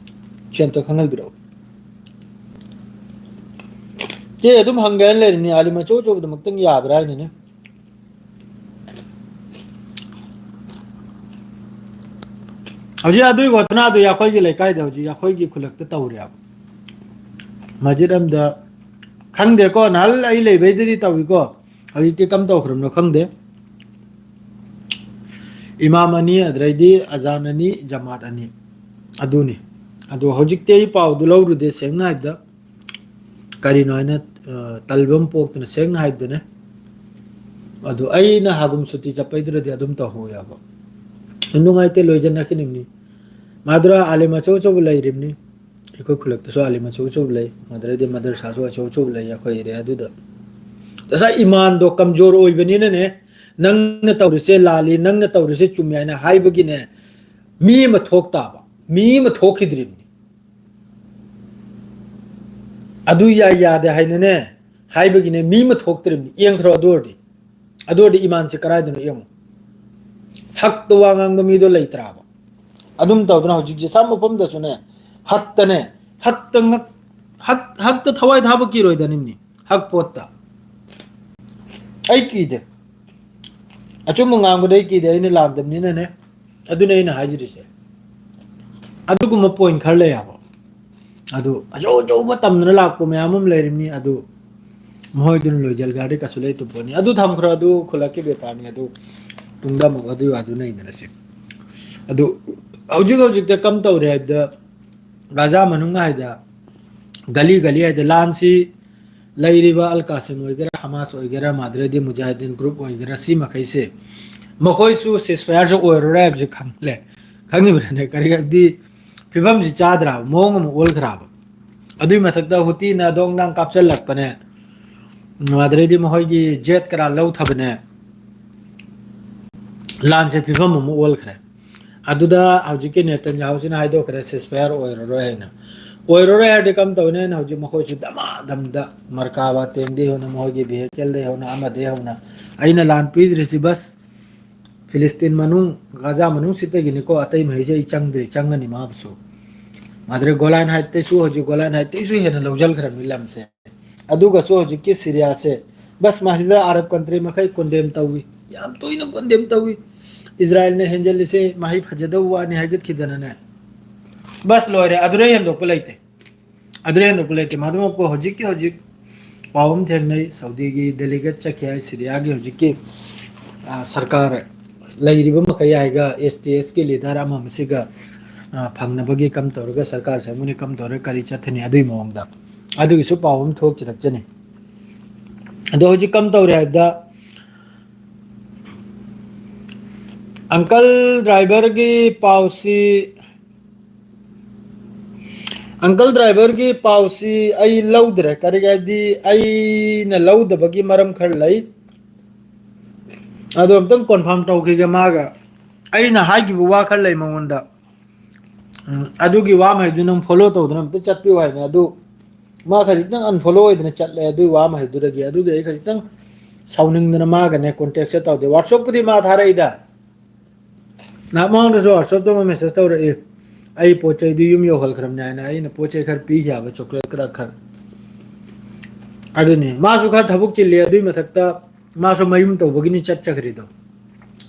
ꯁꯤ ꯑꯝꯇ ꯈꯪꯍꯟꯕꯤꯔꯛꯑꯣ꯫ ꯁꯤ ꯑꯗꯨꯝ ꯍꯪꯒꯦ ꯍꯥꯏꯅ ꯂꯩꯔꯤꯅꯤ, ꯑꯥꯂꯤꯝ ꯑꯆꯧ ꯑꯆꯧꯕꯗꯃꯛꯇꯪ ꯌꯥꯕ꯭ꯔꯥ ꯍꯥꯏꯅꯅꯦ꯫ ꯍꯧꯖꯤꯛ ꯑꯗꯨꯒꯤ ꯒꯣꯊꯅꯥꯗꯨ ꯑꯩꯈꯣꯏꯒꯤ ꯂꯩꯀꯥꯏꯗ, ꯍꯧꯖꯤꯛ ꯑꯩꯈꯣꯏꯒꯤ ꯈꯨꯜꯂꯛꯇ ꯇꯧꯔꯦꯕ꯫ ꯃꯁꯖꯤꯗ ꯑꯝꯗ ꯈꯪꯗꯦꯀꯣ, ꯅꯍꯥꯟ ꯑꯩ ꯂꯩꯕꯩꯗꯗꯤ ꯇꯧꯏꯀꯣ, ꯍꯧꯖꯤꯛꯇꯤ ꯀꯝ ꯇꯧꯈ꯭ꯔꯕꯅꯣ ꯈꯪꯗꯦ꯫ ꯏꯃꯥꯝ ꯑꯅꯤ, ꯑꯗꯨꯗꯩꯗꯤ ꯑꯖꯥꯟ ꯑꯅꯤ, ꯖꯃꯥꯠ ꯑꯅꯤ꯫ ꯑꯗꯨꯅꯤ꯫ ꯑꯗꯣ ꯍꯧꯖꯤꯛꯇꯤ ꯑꯩ ꯄꯥꯎꯗꯨ ꯂꯧꯔꯨꯗꯦ, ꯁꯦꯡꯅ ꯍꯥꯏꯕꯗ꯫ ꯀꯔꯤꯅꯣ ꯍꯥꯏꯅ, ꯑ, ꯇꯜꯕ ꯑꯃ ꯄꯣꯛꯇꯅ, ꯁꯦꯡꯅ ꯍꯥꯏꯕꯗꯅꯦ꯫ ꯑꯗꯣ ꯑꯩꯅ ꯍꯥꯒꯨꯝ ꯁꯨꯇꯤ ꯆꯠꯄꯩꯗꯨꯗꯗꯤ ꯑꯗꯨꯝ ꯇꯧꯍꯧ ꯌꯥꯕ꯫ ꯅꯨꯡꯉꯥꯏꯇꯦ, ꯂꯣꯏꯖꯅꯈꯤꯅꯤꯡꯅꯤ꯫ ꯃꯥꯗꯨꯔ ꯑꯥꯂꯤꯝ ꯑꯆꯧ ꯑꯆꯧꯕ ꯂꯩꯔꯤꯕꯅꯤ꯫ ꯑꯩꯈꯣꯏ ꯈꯨꯜꯂꯛꯇꯁꯨ ꯑꯥꯂꯤꯝ ꯑꯆꯧ ꯑꯆꯧꯕ ꯂꯩ, ꯃꯗꯨꯗꯩꯗꯤ ꯃꯗꯔꯁꯥꯁꯨ ꯑꯆꯧ ꯑꯆꯧꯕ ꯂꯩ ꯑꯩꯈꯣꯏ ꯑꯦꯔꯤꯌꯥꯗꯨꯗ꯫ ꯉꯁꯥꯏ ꯏꯃꯥꯟꯗꯣ ꯀꯝꯖꯣꯔ ꯑꯣꯏꯕꯅꯤꯅꯅꯦ, ꯅꯪꯅ ꯇꯧꯔꯤꯁꯦ ꯂꯥꯜꯂꯤ, ꯅꯪꯅ ꯇꯧꯔꯤꯁꯦ ꯆꯨꯝꯃꯤ ꯍꯥꯏꯅ ꯍꯥꯏꯕꯒꯤꯅꯦ, ꯃꯤ ꯑꯃ ꯊꯣꯛ ꯇꯥꯕ, ꯃꯤ ꯑꯃ ꯊꯣꯛꯈꯤꯗ꯭ꯔꯤꯕꯅꯤ꯫ ꯑꯗꯨ ꯌꯥꯏ ꯌꯥꯗꯦ ꯍꯥꯏꯅꯅꯦ ꯍꯥꯏꯕꯒꯤꯅꯦ, ꯃꯤ ꯑꯃ ꯊꯣꯛꯇ꯭ꯔꯤꯕꯅꯤ꯫ ꯌꯦꯡꯈ꯭ꯔꯣ ꯑꯗꯨ ꯑꯣꯏꯔꯗꯤ꯫ ꯑꯗꯨ ꯑꯣꯏꯔꯗꯤ ꯏꯃꯥꯟꯁꯦ ꯀꯗꯥꯏꯗꯅꯣ ꯌꯦꯡꯉꯨ꯫ ꯍꯛꯇ ꯋꯥ ꯉꯥꯡꯕ ꯃꯤꯗꯣ ꯂꯩꯇ꯭ꯔꯥꯕ? ꯑꯗꯨꯝ ꯇꯧꯗꯅ ꯍꯧꯖꯤꯛꯁꯦ ꯁꯝ ꯃꯐꯝꯗꯁꯨꯅꯦ, ꯍꯛꯇꯅꯦ, ꯍꯛꯇ ꯉꯛ-, ꯍꯛ-, ꯍꯛꯇ ꯊꯋꯥꯏ ꯊꯥꯕ ꯀꯤꯔꯣꯏꯗꯅꯤꯝꯅꯤ꯫ ꯍꯛ ꯄꯣꯠꯇ꯫ ꯑꯩ ꯀꯤꯗꯦ꯫ ꯑꯆꯨꯝꯕ ꯉꯥꯡꯕꯗ ꯑꯩ ꯀꯤꯗꯦ, ꯑꯩꯅ ꯂꯥꯟꯗꯕꯅꯤꯅꯅꯦ꯫ ꯑꯗꯨꯅꯦ ꯑꯩꯅ ꯍꯥꯏꯖꯔꯤꯁꯦ꯫ ꯑꯗꯨꯒꯨꯝꯕ ꯄꯣꯏꯟ ꯈꯔ ꯂꯩ ꯍꯥꯏꯕ꯫ ꯑꯗꯨ ꯑꯆꯧ ꯑꯆꯧꯕ ꯇꯝꯗꯅ ꯂꯥꯛꯄ ꯃꯌꯥꯝ ꯑꯃ ꯂꯩꯔꯤꯕꯅꯤ꯫ ꯑꯗꯨ ꯃꯈꯣꯏꯗꯨꯅ ꯂꯣꯏꯖꯜꯒꯥꯔꯗꯤ ꯀꯩꯁꯨ ꯂꯩꯇꯕ ꯄꯣꯠꯅꯤ꯫ ꯑꯗꯨ ꯊꯝꯈ꯭ꯔꯣ, ꯑꯗꯨ ꯈꯨꯜꯂꯛꯀꯤ ꯕꯦꯄꯥꯔꯅꯤ꯫ ꯑꯗꯨ ꯇꯨꯡꯗ ꯑꯃꯨꯛ ꯑꯗꯨꯒꯤ ꯋꯥꯗꯨ ꯅꯩꯅꯔꯁꯤ꯫ ꯑꯗꯨ ꯍꯧꯖꯤꯛ ꯍꯧꯖꯤꯛꯇ ꯀꯝ ꯇꯧꯔꯦ ꯍꯥꯏꯕꯗ, ꯒꯥꯖꯥ ꯃꯅꯨꯡ ꯍꯥꯏꯗ, ꯒꯂꯤ ꯒꯂꯤ ꯍꯥꯏꯗ, ꯂꯥꯟꯁꯤ ꯂꯩꯔꯤꯕ ꯑꯜ ꯀꯥꯁꯤꯝ ꯑꯣꯏꯒꯦꯔꯥ, ꯍꯃꯥꯁ ꯑꯣꯏꯒꯦꯔꯥ, ꯃꯥꯗ꯭ꯔꯦꯗꯤ ꯃꯨꯖꯥꯍꯤꯗꯤꯟ ꯒ꯭ꯔꯨꯞ ꯑꯣꯏꯒꯦꯔꯥ, ꯁꯤ ꯃꯈꯩꯁꯦ ꯃꯈꯣꯏꯁꯨ ceasefire ꯁꯨ ꯑꯣꯏꯔꯔꯣꯏ ꯍꯥꯏꯕꯁꯤ ꯈꯪꯂꯦ, ꯈꯪꯉꯤꯕ꯭ꯔꯥꯅꯦ? ꯀꯔꯤ ꯍꯥꯏꯕꯗꯤ ꯐꯤꯕꯝꯁꯤ ꯆꯥꯗ꯭ꯔꯕ, ꯃꯑꯣꯡ ꯑꯃ ꯑꯣꯜꯈ꯭ꯔꯕ꯫ ꯑꯗꯨꯏ ꯃꯊꯛꯇ ꯍꯨꯇꯤꯅ ꯗꯣꯡ ꯗꯥꯡ ꯀꯥꯞꯁꯤꯜꯂꯛꯄꯅꯦ, ꯑꯗꯨꯗꯩꯗꯤ ꯃꯈꯣꯏꯒꯤ ꯖꯦꯠ ꯀꯔꯥ ꯂꯧꯊꯕꯅꯦ, ꯂꯥꯟꯁꯦ ꯐꯤꯕꯝ ꯑꯃ ꯑꯣꯜꯈ꯭ꯔꯦ꯫ ꯑꯗꯨꯗ ꯍꯧꯖꯤꯛꯀꯤ ꯅꯦꯇꯟꯌꯥꯍꯨꯁꯤꯅ ꯍꯥꯏꯗꯣꯛꯈ꯭ꯔꯦ, ceasefire ꯑꯣꯏꯔꯔꯣꯏ ꯍꯥꯏꯅ꯫ ꯑꯣꯏꯔꯔꯣꯏ ꯍꯥꯏꯔꯗꯤ ꯀꯔꯝ ꯇꯧꯅꯤ ꯍꯥꯏꯅ ꯍꯧꯖꯤꯛ ꯃꯈꯣꯏꯁꯨ ꯗꯃꯥ ꯗꯝꯗ ꯃꯔꯀꯥꯕ ꯇꯦꯡꯗꯩ ꯍꯧꯅ, ꯃꯈꯣꯏꯒꯤ vehicle ꯗꯩ ꯍꯧꯅ, ꯑꯃꯗꯩ ꯍꯧꯅ, ꯑꯩꯅ ꯂꯥꯟ ꯄꯤꯗ꯭ꯔꯤꯁꯤ ꯕꯁ ꯐꯤꯂꯤꯁꯇꯤꯟ ꯃꯅꯨꯡ, ꯒꯥꯖꯥ ꯃꯅꯨꯡꯁꯤꯗꯒꯤꯅꯤꯀꯣ, ꯑꯇꯩ ꯃꯍꯩꯁꯦ ꯑꯩ ꯆꯪꯗ꯭ꯔꯤ, ꯆꯪꯒꯅꯤ ꯃꯥꯕꯨꯁꯨ꯫ ꯃꯥꯗ꯭ꯔꯦ ꯒꯣꯂꯥꯟ ꯍꯥꯏꯠꯇꯩꯁꯨ, ꯍꯧꯖꯤꯛ ꯒꯣꯂꯥꯟ ꯍꯥꯏꯠꯇꯩꯁꯨ ꯍꯦꯟꯅ ꯂꯧꯁꯤꯟꯈ꯭ꯔꯕꯅꯤ ꯂꯝꯁꯦ꯫ ꯑꯗꯨꯒꯁꯨ ꯍꯧꯖꯤꯛꯀꯤ ꯁꯤꯔꯤꯌꯥꯁꯦ, ꯕꯁ ꯃꯁꯤꯗ ꯑꯔꯕ country ꯃꯈꯩ condemn ꯇꯧꯏ, ꯌꯥꯝ ꯇꯣꯏꯅ condemn ꯇꯧꯏ꯫ ꯏꯖꯔꯥꯏꯜꯅ ꯍꯦꯟꯖꯜꯂꯤꯁꯦ ꯃꯍꯩ ꯐꯖꯗꯧꯕ ꯋꯥꯅꯤ ꯍꯥꯏꯒꯠꯈꯤꯗꯅꯅꯦ꯫ ꯕꯁ ꯂꯣꯏꯔꯦ, ꯑꯗꯨꯗꯩ ꯍꯦꯟꯗꯣꯛꯄ ꯂꯩꯇꯦ꯫ ꯑꯗꯨꯗꯩ ꯍꯦꯟꯗꯣꯛꯄ ꯂꯩꯇꯦ꯫ ꯃꯗꯨꯃꯛꯄꯨ ꯍꯧꯖꯤꯛꯀꯤ ꯍꯧꯖꯤꯛ ꯄꯥꯎ ꯑꯃ ꯊꯦꯡꯅꯩ, ꯁꯥꯎꯗꯤꯒꯤ delegate ꯆꯠꯈꯤ ꯍꯥꯏ, ꯁꯤꯔꯤꯌꯥꯒꯤ ꯍꯧꯖꯤꯛꯀꯤ, ꯑ, ꯁꯔꯀꯥꯔ ꯂꯩꯔꯤꯕ ꯃꯈꯩ ꯍꯥꯏꯒ S T S ꯀꯤ leader ꯑꯃ ꯑꯃꯁꯤꯒ ꯑ, ꯐꯪꯅꯕꯒꯤ ꯀꯝ ꯇꯧꯔꯒ ꯁꯔꯀꯥꯔ ꯁꯦꯝꯒꯅꯤ, ꯀꯝ ꯇꯧꯔꯒ ꯀꯔꯤ ꯆꯠꯊꯅꯤ, ꯑꯗꯨꯒꯤ ꯃꯑꯣꯡꯗ꯫ ꯑꯗꯨꯒꯤꯁꯨ ꯄꯥꯎ ꯑꯃ ꯊꯣꯛꯆꯔꯛꯆꯅꯤ꯫ ꯑꯗꯣ ꯍꯧꯖꯤꯛ ꯀꯝ ꯇꯧꯔꯦ ꯍꯥꯏꯕꯗ, ꯑꯪꯀꯜ ꯗ꯭ꯔꯥꯏꯚꯔꯒꯤ ꯄꯥꯎꯁꯤ, ꯑꯪꯀꯜ ꯗ꯭ꯔꯥꯏꯚꯔꯒꯤ ꯄꯥꯎꯁꯤ ꯑꯩ ꯂꯧꯗ꯭ꯔꯦ꯫ ꯀꯔꯤꯒꯤ ꯍꯥꯏꯗꯤ, ꯑꯩꯅ ꯂꯧꯗꯕꯒꯤ ꯃꯔꯝ ꯈꯔ ꯂꯩ꯫ ꯑꯗꯣ ꯑꯝꯇꯪ confirm ꯇꯧꯈꯤꯒꯦ ꯃꯥꯒ꯫ ꯑꯩꯅ ꯍꯥꯏꯈꯤꯕ ꯋꯥ ꯈꯔ ꯂꯩ ꯃꯉꯣꯟꯗ꯫ ꯎꯝ, ꯑꯗꯨꯒꯤ ꯋꯥ ꯃꯈꯩꯗꯨ ꯅꯪ follow ꯇꯧꯗꯅ ꯑꯝꯇ ꯆꯠꯄꯤꯌꯨ ꯍꯥꯏꯕꯅꯦ꯫ ꯑꯗꯨ ꯃꯥ ꯈꯖꯤꯛꯇꯪ unfollow ꯑꯣꯏꯗꯅ ꯆꯠꯂꯦ ꯑꯗꯨꯒꯤ ꯋꯥ ꯃꯈꯩꯗꯨꯗꯒꯤ꯫ ꯑꯗꯨꯒꯤ ꯑꯩ ꯈꯖꯤꯛꯇꯪ ꯁꯥꯎꯅꯤꯡꯗꯅ ꯃꯥꯒꯅꯦ contact ꯁꯦ ꯇꯧꯗꯦ꯫ WhatsApp ꯄꯨꯗꯤ ꯃꯥ ꯊꯥꯔꯛꯏꯗ꯫ ꯅꯍꯥꯟ ꯃꯃꯥꯡꯗꯁꯨ WhatsApp ꯇ ꯑꯃ message ꯇꯧꯔꯛꯏ, ꯑꯩ ꯄꯣꯠ ꯆꯩꯗꯨ ꯌꯨꯝ ꯌꯧꯍꯟꯈ꯭ꯔꯕꯅꯦ ꯍꯥꯏꯅ꯫ ꯑꯩꯅ ꯄꯣꯠ ꯆꯩ ꯈꯔ ꯄꯤꯈꯤ ꯍꯥꯏꯕ, chocolate ꯈꯔ ꯈꯔ꯫ ꯑꯗꯨꯅꯤ, ꯃꯥꯁꯨ ꯈꯔ ꯊꯕꯛ ꯆꯤꯜꯂꯤ꯫ ꯑꯗꯨꯏ ꯃꯊꯛꯇ ꯃꯥꯁꯨ ꯃꯌꯨꯝ ꯇꯧꯕꯒꯤꯅꯤ ꯆꯠꯆꯈ꯭ꯔꯤꯗꯣ꯫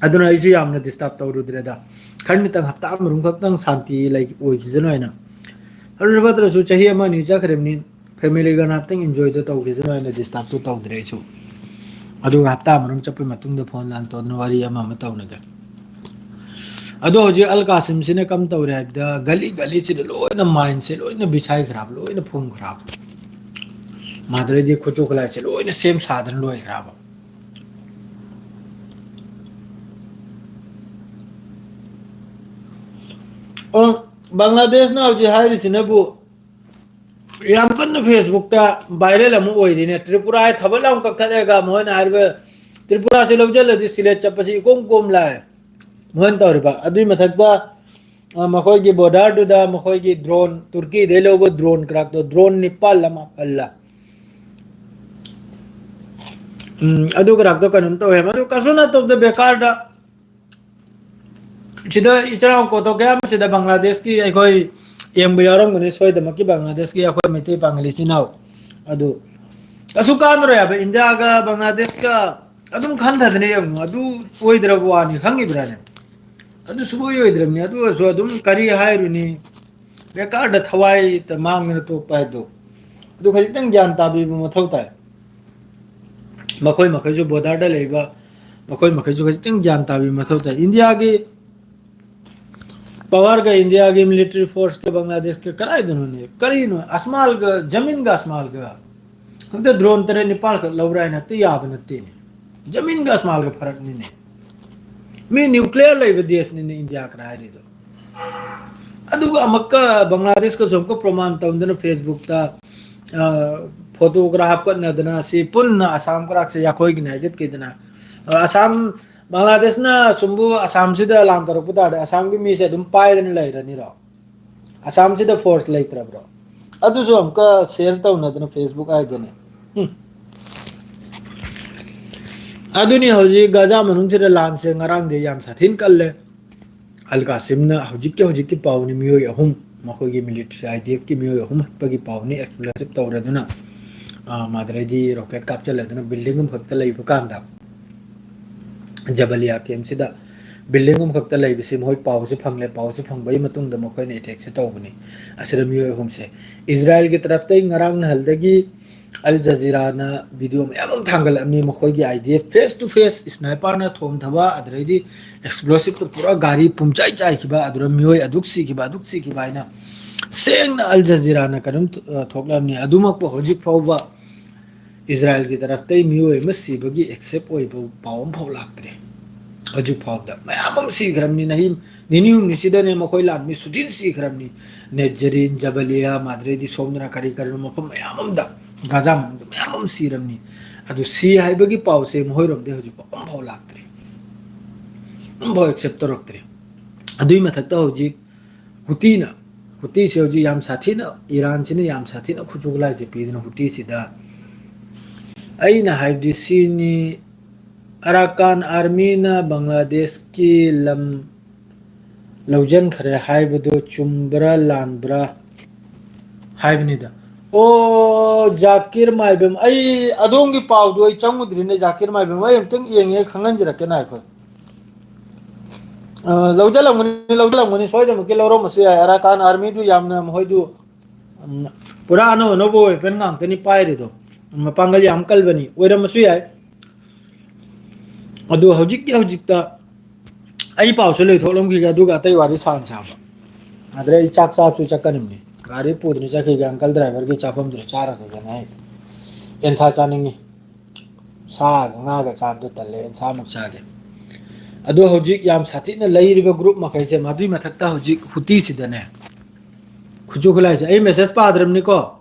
ꯑꯗꯨꯅ ꯑꯩꯁꯨ ꯌꯥꯝꯅ disturb ꯇꯧꯔꯨꯗ꯭ꯔꯦꯗ꯫ ꯈꯔꯅꯤꯇꯪ, ꯍꯞꯇꯥ ꯑꯃꯔꯣꯝ ꯈꯛꯇꯪ ꯁꯥꯟꯇꯤ ꯂꯩ, ꯑꯣꯏꯈꯤꯁꯅꯨ ꯍꯥꯏꯅ꯫ ꯑꯗꯨ ꯐꯠꯇ꯭ꯔꯁꯨ ꯆꯍꯤ ꯑꯃ ꯑꯅꯤ ꯆꯠꯈ꯭ꯔꯕꯅꯤ, family ꯒ ꯉꯥꯏꯍꯥꯛꯇꯪ enjoy ꯗꯣ ꯇꯧꯈꯤꯁꯅꯨ ꯍꯥꯏꯅ disturb ꯇꯣ ꯇꯧꯗ꯭ꯔꯦ ꯑꯩꯁꯨ꯫ ꯑꯗꯨꯒ ꯍꯞꯇꯥ ꯑꯃꯔꯣꯝ ꯆꯠꯄꯩ ꯃꯇꯨꯡꯗ phone ꯂꯥꯟ ꯇꯧꯗꯅ ꯋꯥꯔꯤ ꯑꯃ ꯑꯃ ꯇꯧꯅꯒꯦ꯫ ꯑꯗꯣ ꯍꯧꯖꯤꯛ ꯑꯜ ꯀꯥꯁꯤꯝꯁꯤꯅ ꯀꯝ ꯇꯧꯔꯦ ꯍꯥꯏꯕꯗ, ꯒꯂꯤ ꯒꯂꯤꯁꯤꯗ ꯂꯣꯏꯅ ꯃꯥꯏꯟꯁꯦ ꯂꯣꯏꯅ ꯕꯤꯁꯥꯏꯈ꯭ꯔꯕ, ꯂꯣꯏꯅ ꯐꯨꯝꯈ꯭ꯔꯕ꯫ ꯃꯥꯗꯨꯔꯩꯗꯤ ꯈꯨꯠꯁꯨ ꯈꯨꯠꯂꯥꯏꯁꯦ ꯂꯣꯏꯅ ꯁꯦꯝ ꯁꯥꯗꯅ ꯂꯣꯏꯈ꯭ꯔꯕ꯫ ꯑꯣ, ꯕꯪꯒ꯭ꯂꯥꯗꯦꯁꯅ ꯍꯧꯖꯤꯛ ꯍꯥꯏꯔꯤꯁꯤꯅꯕꯨ ꯌꯥꯝ ꯀꯟꯅ Facebook ꯇ viral ꯑꯃ ꯑꯣꯏꯔꯤꯅꯦ꯫ ꯇ꯭ꯔꯤꯄꯨꯔꯥ ꯊꯥꯕꯜ ꯂꯥꯎ ꯀꯛꯊꯠꯂꯦꯒ ꯃꯣꯏꯅ ꯍꯥꯏꯔꯤꯕ, ꯇ꯭ꯔꯤꯄꯨꯔꯥꯁꯤ ꯂꯧꯁꯤꯜꯂꯗꯤ ꯁꯤꯂꯦꯠ ꯆꯠꯄꯁꯤ ꯏꯀꯣꯝ ꯀꯣꯝ ꯂꯥꯛꯑꯦ꯫ ꯃꯣꯏꯅ ꯇꯧꯔꯤꯕ꯫ ꯑꯗꯨꯏ ꯃꯊꯛꯇ, ꯑ, ꯃꯈꯣꯏꯒꯤ border ꯗꯨꯗ ꯃꯈꯣꯏꯒꯤ drone, ꯇꯨꯔꯀꯤꯗꯩ ꯂꯧꯕ drone ꯀ꯭ꯔꯥꯛꯇꯣ, drone ꯅꯤꯄꯥꯜꯂ ꯃꯥꯄꯜꯂ꯫ ꯎꯝ, ꯑꯗꯨ ꯀ꯭ꯔꯥꯛꯇꯣ ꯀꯩꯅꯣꯝ ꯇꯧꯋꯦ꯫ ꯃꯗꯨ ꯀꯩꯁꯨ ꯅꯠꯇꯕꯗ ꯕꯦꯀꯥꯔꯗ ꯁꯤꯗ ꯏꯆꯤꯜ ꯏꯅꯥꯎ ꯀꯣꯠꯇꯣ ꯀꯌꯥ ꯑꯃ ꯁꯤꯗ ꯕꯪꯒ꯭ꯂꯥꯗꯦꯁꯀꯤ ꯑꯩꯈꯣꯏ ꯌꯦꯡꯕ ꯌꯥꯎꯔꯝꯒꯅꯤ, ꯁꯣꯏꯗꯃꯛꯀꯤ ꯕꯪꯒ꯭ꯂꯥꯗꯦꯁꯀꯤ ꯑꯩꯈꯣꯏ ꯃꯩꯇꯩ ꯄꯥꯉꯜ ꯏꯆꯤꯜ ꯏꯅꯥꯎ꯫ ꯑꯗꯨ ꯀꯩꯁꯨ ꯀꯥꯟꯅꯔꯣꯏ ꯍꯥꯏꯕ꯫ ꯏꯟꯗꯤꯌꯥꯒ ꯕꯪꯒ꯭ꯂꯥꯗꯦꯁꯀ ꯑꯗꯨꯝ ꯈꯟꯊꯗꯅ ꯌꯦꯡꯉꯨ, ꯑꯗꯨ ꯑꯣꯏꯗ꯭ꯔꯕ ꯋꯥꯅꯤ, ꯈꯪꯉꯤꯕ꯭ꯔꯥꯅꯦ? ꯑꯗꯨ ꯁꯨꯡꯑꯣꯏ ꯑꯣꯏꯗ꯭ꯔꯕꯅꯤ꯫ ꯑꯗꯨ ꯑꯣꯏꯔꯁꯨ ꯑꯗꯨꯝ ꯀꯔꯤ ꯍꯥꯏꯔꯨꯅꯤ, ꯕꯦꯀꯥꯔꯗ ꯊꯋꯥꯏ ꯃꯥꯡꯗꯅ ꯇꯣꯛꯄ ꯍꯥꯏꯕꯗꯣ꯫ ꯑꯗꯨ ꯈꯖꯤꯛꯇꯪ ꯒ꯭ꯌꯥꯟ ꯇꯥꯕꯤꯕ ꯃꯊꯧ ꯇꯥꯏ꯫ ꯃꯈꯣꯏ ꯃꯈꯩꯁꯨ border ꯗ ꯂꯩꯕ, ꯃꯈꯣꯏ ꯃꯈꯩꯁꯨ ꯈꯖꯤꯛꯇꯪ ꯒ꯭ꯌꯥꯟ ꯇꯥꯕꯤꯕ ꯃꯊꯧ ꯇꯥꯏ꯫ ꯏꯟꯗꯤꯌꯥꯒꯤ ꯄꯋꯥꯔꯒ ꯏꯟꯗꯤꯌꯥꯒꯤ ꯃꯤꯂꯤꯇꯔꯤ ꯐꯣꯔꯁꯀ ꯕꯪꯒ꯭ꯂꯥꯗꯦꯁꯀ ꯀꯗꯥꯏꯗꯅꯣꯅꯦ? ꯀꯔꯤꯅꯣ? ꯑꯁꯃꯥꯜꯒ, ꯖꯃꯤꯟꯒ ꯑꯁꯃꯥꯜꯒ ꯈꯛꯇ ꯗ꯭ꯔꯣꯟ ꯇꯔꯦꯠ ꯅꯤꯄꯥꯜ ꯈꯛ ꯂꯧꯕ꯭ꯔꯥ ꯍꯥꯏꯅ ꯍꯦꯛꯇ ꯌꯥꯕ ꯅꯠꯇꯦꯅꯦ꯫ ꯖꯃꯤꯟꯒ ꯑꯁꯃꯥꯜꯒ ꯐꯔꯛꯅꯤꯅꯦ꯫ ꯃꯤ ꯅ꯭ꯌꯨꯀ꯭ꯂꯤꯌꯔ ꯂꯩꯕ ꯗꯦꯁꯅꯤꯅꯦ ꯏꯟꯗꯤꯌꯥ ꯀꯔꯥꯏ ꯍꯥꯏꯔꯤꯗꯣ꯫ ꯑꯗꯨꯒ ꯑꯃꯨꯛꯀ ꯕꯪꯒ꯭ꯂꯥꯗꯦꯁꯀꯁꯨ ꯑꯃꯨꯛꯀ ꯄ꯭ꯔꯃꯥꯟ ꯇꯧꯗꯅ ꯐꯦꯁꯕꯨꯛꯇ, ꯑ, ꯐꯣꯇꯣꯒ꯭ꯔꯥꯐ ꯍꯥꯞꯀꯠꯅꯗꯅ ꯁꯤ ꯄꯨꯟꯅ ꯑꯁꯥꯝ ꯀꯔꯥꯛꯁꯦ ꯌꯥꯈꯣꯏꯒꯤꯅꯦ ꯍꯥꯏꯒꯠꯈꯤꯗꯅ, ꯑ, ꯑꯁꯥꯝ, ꯕꯪꯒ꯭ꯂꯥꯗꯦꯁꯅ ꯁꯨꯝꯕꯨ ꯑꯁꯥꯝꯁꯤꯗ ꯂꯥꯟ ꯇꯧꯔꯛꯄ ꯇꯥꯔꯗꯤ ꯑꯁꯥꯝꯒꯤ ꯃꯤꯁꯦ ꯑꯗꯨꯝ ꯄꯥꯏꯗꯅ ꯂꯩꯔꯅꯤꯔꯣ? ꯑꯁꯥꯝꯁꯤꯗ ꯐꯣꯔꯁ ꯂꯩꯇ꯭ꯔꯕ꯭ꯔꯣ? ꯑꯗꯨꯁꯨ ꯑꯃꯨꯛꯀ ꯁꯤꯌꯔ ꯇꯧꯅꯗꯅ ꯐꯦꯁꯕꯨꯛ ꯍꯥꯏꯗꯅꯦ꯫ ꯎꯝ꯫ ꯑꯗꯨꯅꯤ ꯍꯧꯖꯤꯛ ꯒꯥꯖꯥ ꯃꯅꯨꯡꯁꯤꯗ ꯂꯥꯟꯁꯦ ꯉꯔꯥꯡꯗꯤ ꯌꯥꯝ ꯁꯥꯊꯤꯅ ꯀꯜꯂꯦ꯫ ꯑꯜ ꯀꯥꯁꯤꯝꯅ ꯍꯧꯖꯤꯛꯀꯤ ꯍꯧꯖꯤꯛꯀꯤ ꯄꯥꯎꯅꯤ, ꯃꯤꯑꯣꯏ ꯑꯍꯨꯝ, ꯃꯈꯣꯏꯒꯤ ꯃꯤꯂꯤꯇꯔꯤ ꯑꯥꯏ ꯗꯤ ꯑꯦꯐꯀꯤ ꯃꯤꯑꯣꯏ ꯑꯍꯨꯝ ꯍꯥꯠꯄꯒꯤ ꯄꯥꯎꯅꯤ, ꯑꯦꯛꯁꯄ꯭ꯂꯣꯁꯤꯞ ꯇꯧꯔꯗꯨꯅ, ꯑ, ꯃꯥꯗꯔꯩꯗꯤ ꯔꯣꯀꯦꯠ ꯀꯥꯞꯆꯜꯂꯗꯨꯅ ꯕꯤꯜꯗꯤꯡ ꯑꯃꯈꯛꯇ ꯂꯩꯕ ꯀꯥꯟꯗ, ꯖꯕꯂꯤꯌꯥ ꯀꯦꯝꯞꯁꯤꯗ ꯕꯤꯜꯗꯤꯡ ꯑꯃꯈꯛꯇ ꯂꯩꯕꯁꯤ ꯃꯈꯣꯏ ꯄꯥꯎꯁꯤ ꯐꯪꯂꯦ꯫ ꯄꯥꯎꯁꯤ ꯐꯪꯕꯒꯤ ꯃꯇꯨꯡꯗ ꯃꯈꯣꯏꯅ ꯑꯦꯇꯦꯛꯁꯤ ꯇꯧꯕꯅꯤ꯫ ꯑꯁꯤꯗ ꯃꯤꯑꯣꯏ ꯑꯍꯨꯝꯁꯦ ꯏꯖꯔꯥꯏꯜꯒꯤ ꯇꯔꯞꯇꯩ ꯉꯔꯥꯡ ꯅꯍꯥꯟꯗꯒꯤ ꯑꯜ ꯖꯖꯤꯔꯥꯅ ꯚꯤꯗꯤꯑꯣ ꯃꯌꯥꯝ ꯑꯃ ꯊꯥꯡꯒꯠꯂꯛꯑꯕꯅꯤ꯫ ꯃꯈꯣꯏꯒꯤ I D F face to face ꯏꯁꯅꯥꯏꯄꯔꯅ ꯊꯣꯝꯊꯕ, ꯑꯗꯨꯗꯩꯗꯤ ꯑꯦꯛꯁꯄ꯭ꯂꯣꯁꯤꯞꯇ ꯄꯨꯔꯥ ꯒꯥꯔꯤ ꯄꯨꯝꯆꯥꯏ ꯆꯥꯏꯈꯤꯕ, ꯑꯗꯨꯗ ꯃꯤꯑꯣꯏ ꯑꯗꯨꯛ ꯁꯤꯈꯤꯕ, ꯑꯗꯨꯛ ꯁꯤꯈꯤꯕ ꯍꯥꯏꯅ ꯁꯦꯡꯅ ꯑꯜ ꯖꯖꯤꯔꯥꯅ ꯀꯩꯅꯣꯝ, ꯑ, ꯊꯣꯛꯂꯛꯑꯕꯅꯤ꯫ ꯑꯗꯨꯃꯛꯄꯨ ꯍꯧꯖꯤꯛ ꯐꯥꯎꯕ ꯏꯖꯔꯥꯏꯜꯒꯤ ꯇꯔꯞꯇꯩ ꯃꯤꯑꯣꯏ ꯑꯃ ꯁꯤꯕꯒꯤ ꯑꯦꯛꯁꯦꯞ ꯑꯣꯏꯕ ꯄꯥꯎ ꯑꯃꯐꯥꯎ ꯂꯥꯛꯇ꯭ꯔꯤ꯫ ꯍꯧꯖꯤꯛ ꯐꯥꯎꯕꯗ ꯃꯌꯥꯝ ꯑꯃ ꯁꯤꯈ꯭ꯔꯕꯅꯤ꯫ ꯅꯍꯤ-, ꯅꯤꯅꯤ ꯍꯨꯝꯅꯤꯁꯤꯗꯅꯦ ꯃꯈꯣꯏ ꯂꯥꯟꯃꯤ ꯁꯨꯊꯤꯅ ꯁꯤꯈ꯭ꯔꯕꯅꯤ꯫ ꯅꯦꯖꯔꯤꯟ, ꯖꯕꯂꯤꯌꯥ, ꯃꯥꯗ꯭ꯔꯦꯗꯤ ꯁꯣꯝꯗꯅ ꯀꯔꯤ ꯀꯔꯤꯅꯣ ꯃꯐꯝ ꯃꯌꯥꯝ ꯑꯃꯗ, ꯒꯥꯖꯥ ꯃꯅꯨꯡꯗ ꯃꯌꯥꯝ ꯑꯃ ꯁꯤꯔꯕꯅꯤ꯫ ꯑꯗꯨ ꯁꯤ ꯍꯥꯏꯕꯒꯤ ꯄꯥꯎꯁꯦ ꯃꯈꯣꯏꯔꯣꯝꯗꯩ ꯍꯧꯖꯤꯛ ꯐꯥꯎ ꯑꯃꯐꯥꯎ ꯂꯥꯛꯇ꯭ꯔꯤ, ꯑꯃꯐꯥꯎ ꯑꯦꯛꯁꯦꯞ ꯇꯧꯔꯛꯇ꯭ꯔꯤ꯫ ꯑꯗꯨꯒꯤ ꯃꯊꯛꯇ ꯍꯧꯖꯤꯛ ꯍꯨꯇꯤꯅ, ꯍꯨꯇꯤꯁꯦ ꯍꯧꯖꯤꯛ ꯌꯥꯝ ꯁꯥꯊꯤꯅ, ꯏꯔꯥꯟꯁꯤꯅ ꯌꯥꯝ ꯁꯥꯊꯤꯅ ꯈꯨꯠꯁꯨ ꯈꯨꯠꯂꯥꯏꯁꯦ ꯄꯤꯗꯅ ꯍꯨꯇꯤꯁꯤꯗ, ꯑꯩꯅ ꯍꯥꯏꯕꯗꯤ ꯁꯤꯅꯤ, ꯑꯔꯥꯀꯥꯟ ꯑꯥꯔꯃꯤꯅ ꯕꯪꯒ꯭ꯂꯥꯗꯦꯁꯀꯤ ꯂꯝ ꯂꯧꯁꯤꯟꯈ꯭ꯔꯦ ꯍꯥꯏꯕꯗꯨ ꯆꯨꯝꯕ꯭ꯔꯥ ꯂꯥꯟꯕ꯭ꯔꯥ ꯍꯥꯏꯕꯅꯤꯗ꯫ ꯑꯣ, ꯖꯥꯀꯤꯔ ꯃꯥꯏꯕꯝ, ꯑꯩ ꯑꯗꯣꯝꯒꯤ ꯄꯥꯎꯗꯨ ꯑꯩ ꯆꯪꯉꯨꯗ꯭ꯔꯤꯅꯦ, ꯖꯥꯀꯤꯔ ꯃꯥꯏꯕꯝ, ꯑꯩ ꯑꯝꯇꯪ ꯌꯦꯡꯉꯦ, ꯈꯪꯍꯟꯖꯔꯛꯀꯦ, ꯉꯥꯏꯈꯣ꯫ ꯑ, ꯂꯧꯁꯤꯜꯂꯝꯒꯅꯤ, ꯂꯧꯁꯤꯜꯂꯝꯒꯅꯤ, ꯁꯣꯏꯗꯅꯃꯛꯀꯤ ꯂꯧꯔꯝꯕꯁꯨ ꯌꯥꯏ꯫ ꯑꯔꯥꯀꯥꯟ ꯑꯥꯔꯃꯤꯗꯨ ꯌꯥꯝꯅ ꯃꯈꯣꯏꯗꯨ, ꯎꯝ, ꯄꯨꯔꯥ ꯑꯅꯧ ꯑꯅꯧꯕ ꯋꯦꯄꯟ ꯉꯥꯛꯇꯅꯤ ꯄꯥꯏꯔꯤꯗꯣ꯫ ꯃꯄꯥꯡꯒꯜ ꯌꯥꯝ ꯀꯜꯕꯅꯤ, ꯑꯣꯏꯔꯝꯕꯁꯨ ꯌꯥꯏ꯫ ꯑꯗꯨ ꯍꯧꯖꯤꯛꯀꯤ ꯍꯧꯖꯤꯛꯇ ꯑꯩ ꯄꯥꯎꯁꯦ ꯂꯣꯏꯊꯣꯛꯂꯝꯈꯤꯒꯦ, ꯑꯗꯨꯒ ꯑꯇꯩ ꯋꯥꯔꯤ ꯁꯥꯅꯁꯦ ꯍꯥꯏꯕ꯫ ꯑꯗꯩ ꯑꯩ ꯆꯥꯛ ꯆꯥꯕꯁꯨ ꯆꯠꯀꯅꯤꯕꯅꯤ꯫ ꯒꯥꯔꯤ ꯄꯨꯗꯅ ꯆꯠꯈꯤꯒꯦ, uncle driverꯒꯤ ꯆꯥꯐꯝꯗꯨꯗ ꯆꯥꯔꯒꯦꯅ ꯑꯩ꯫ ꯑꯦꯟꯁꯥ ꯆꯥꯅꯤꯡꯉꯤ꯫ ꯁꯥꯒ ꯉꯥꯒ ꯆꯥꯕꯗꯣ ꯇꯜꯂꯦ, ꯑꯦꯟꯁꯥꯃꯨꯛ ꯆꯥꯒꯦ꯫ ꯑꯗꯣ ꯍꯧꯖꯤꯛ ꯌꯥꯝ ꯁꯥꯊꯤꯅ ꯂꯩꯔꯤꯕ group ꯃꯈꯩꯁꯦ, ꯃꯗꯨꯏ ꯃꯊꯛꯇ ꯍꯧꯖꯤꯛ ꯍꯨꯇꯤꯁꯤꯗꯅꯦ, ꯈꯨꯠꯁꯨ ꯈꯨꯠꯂꯥꯏꯁꯦ, ꯑꯩ message ꯄꯥꯗ꯭ꯔꯕꯅꯤꯀꯣ꯫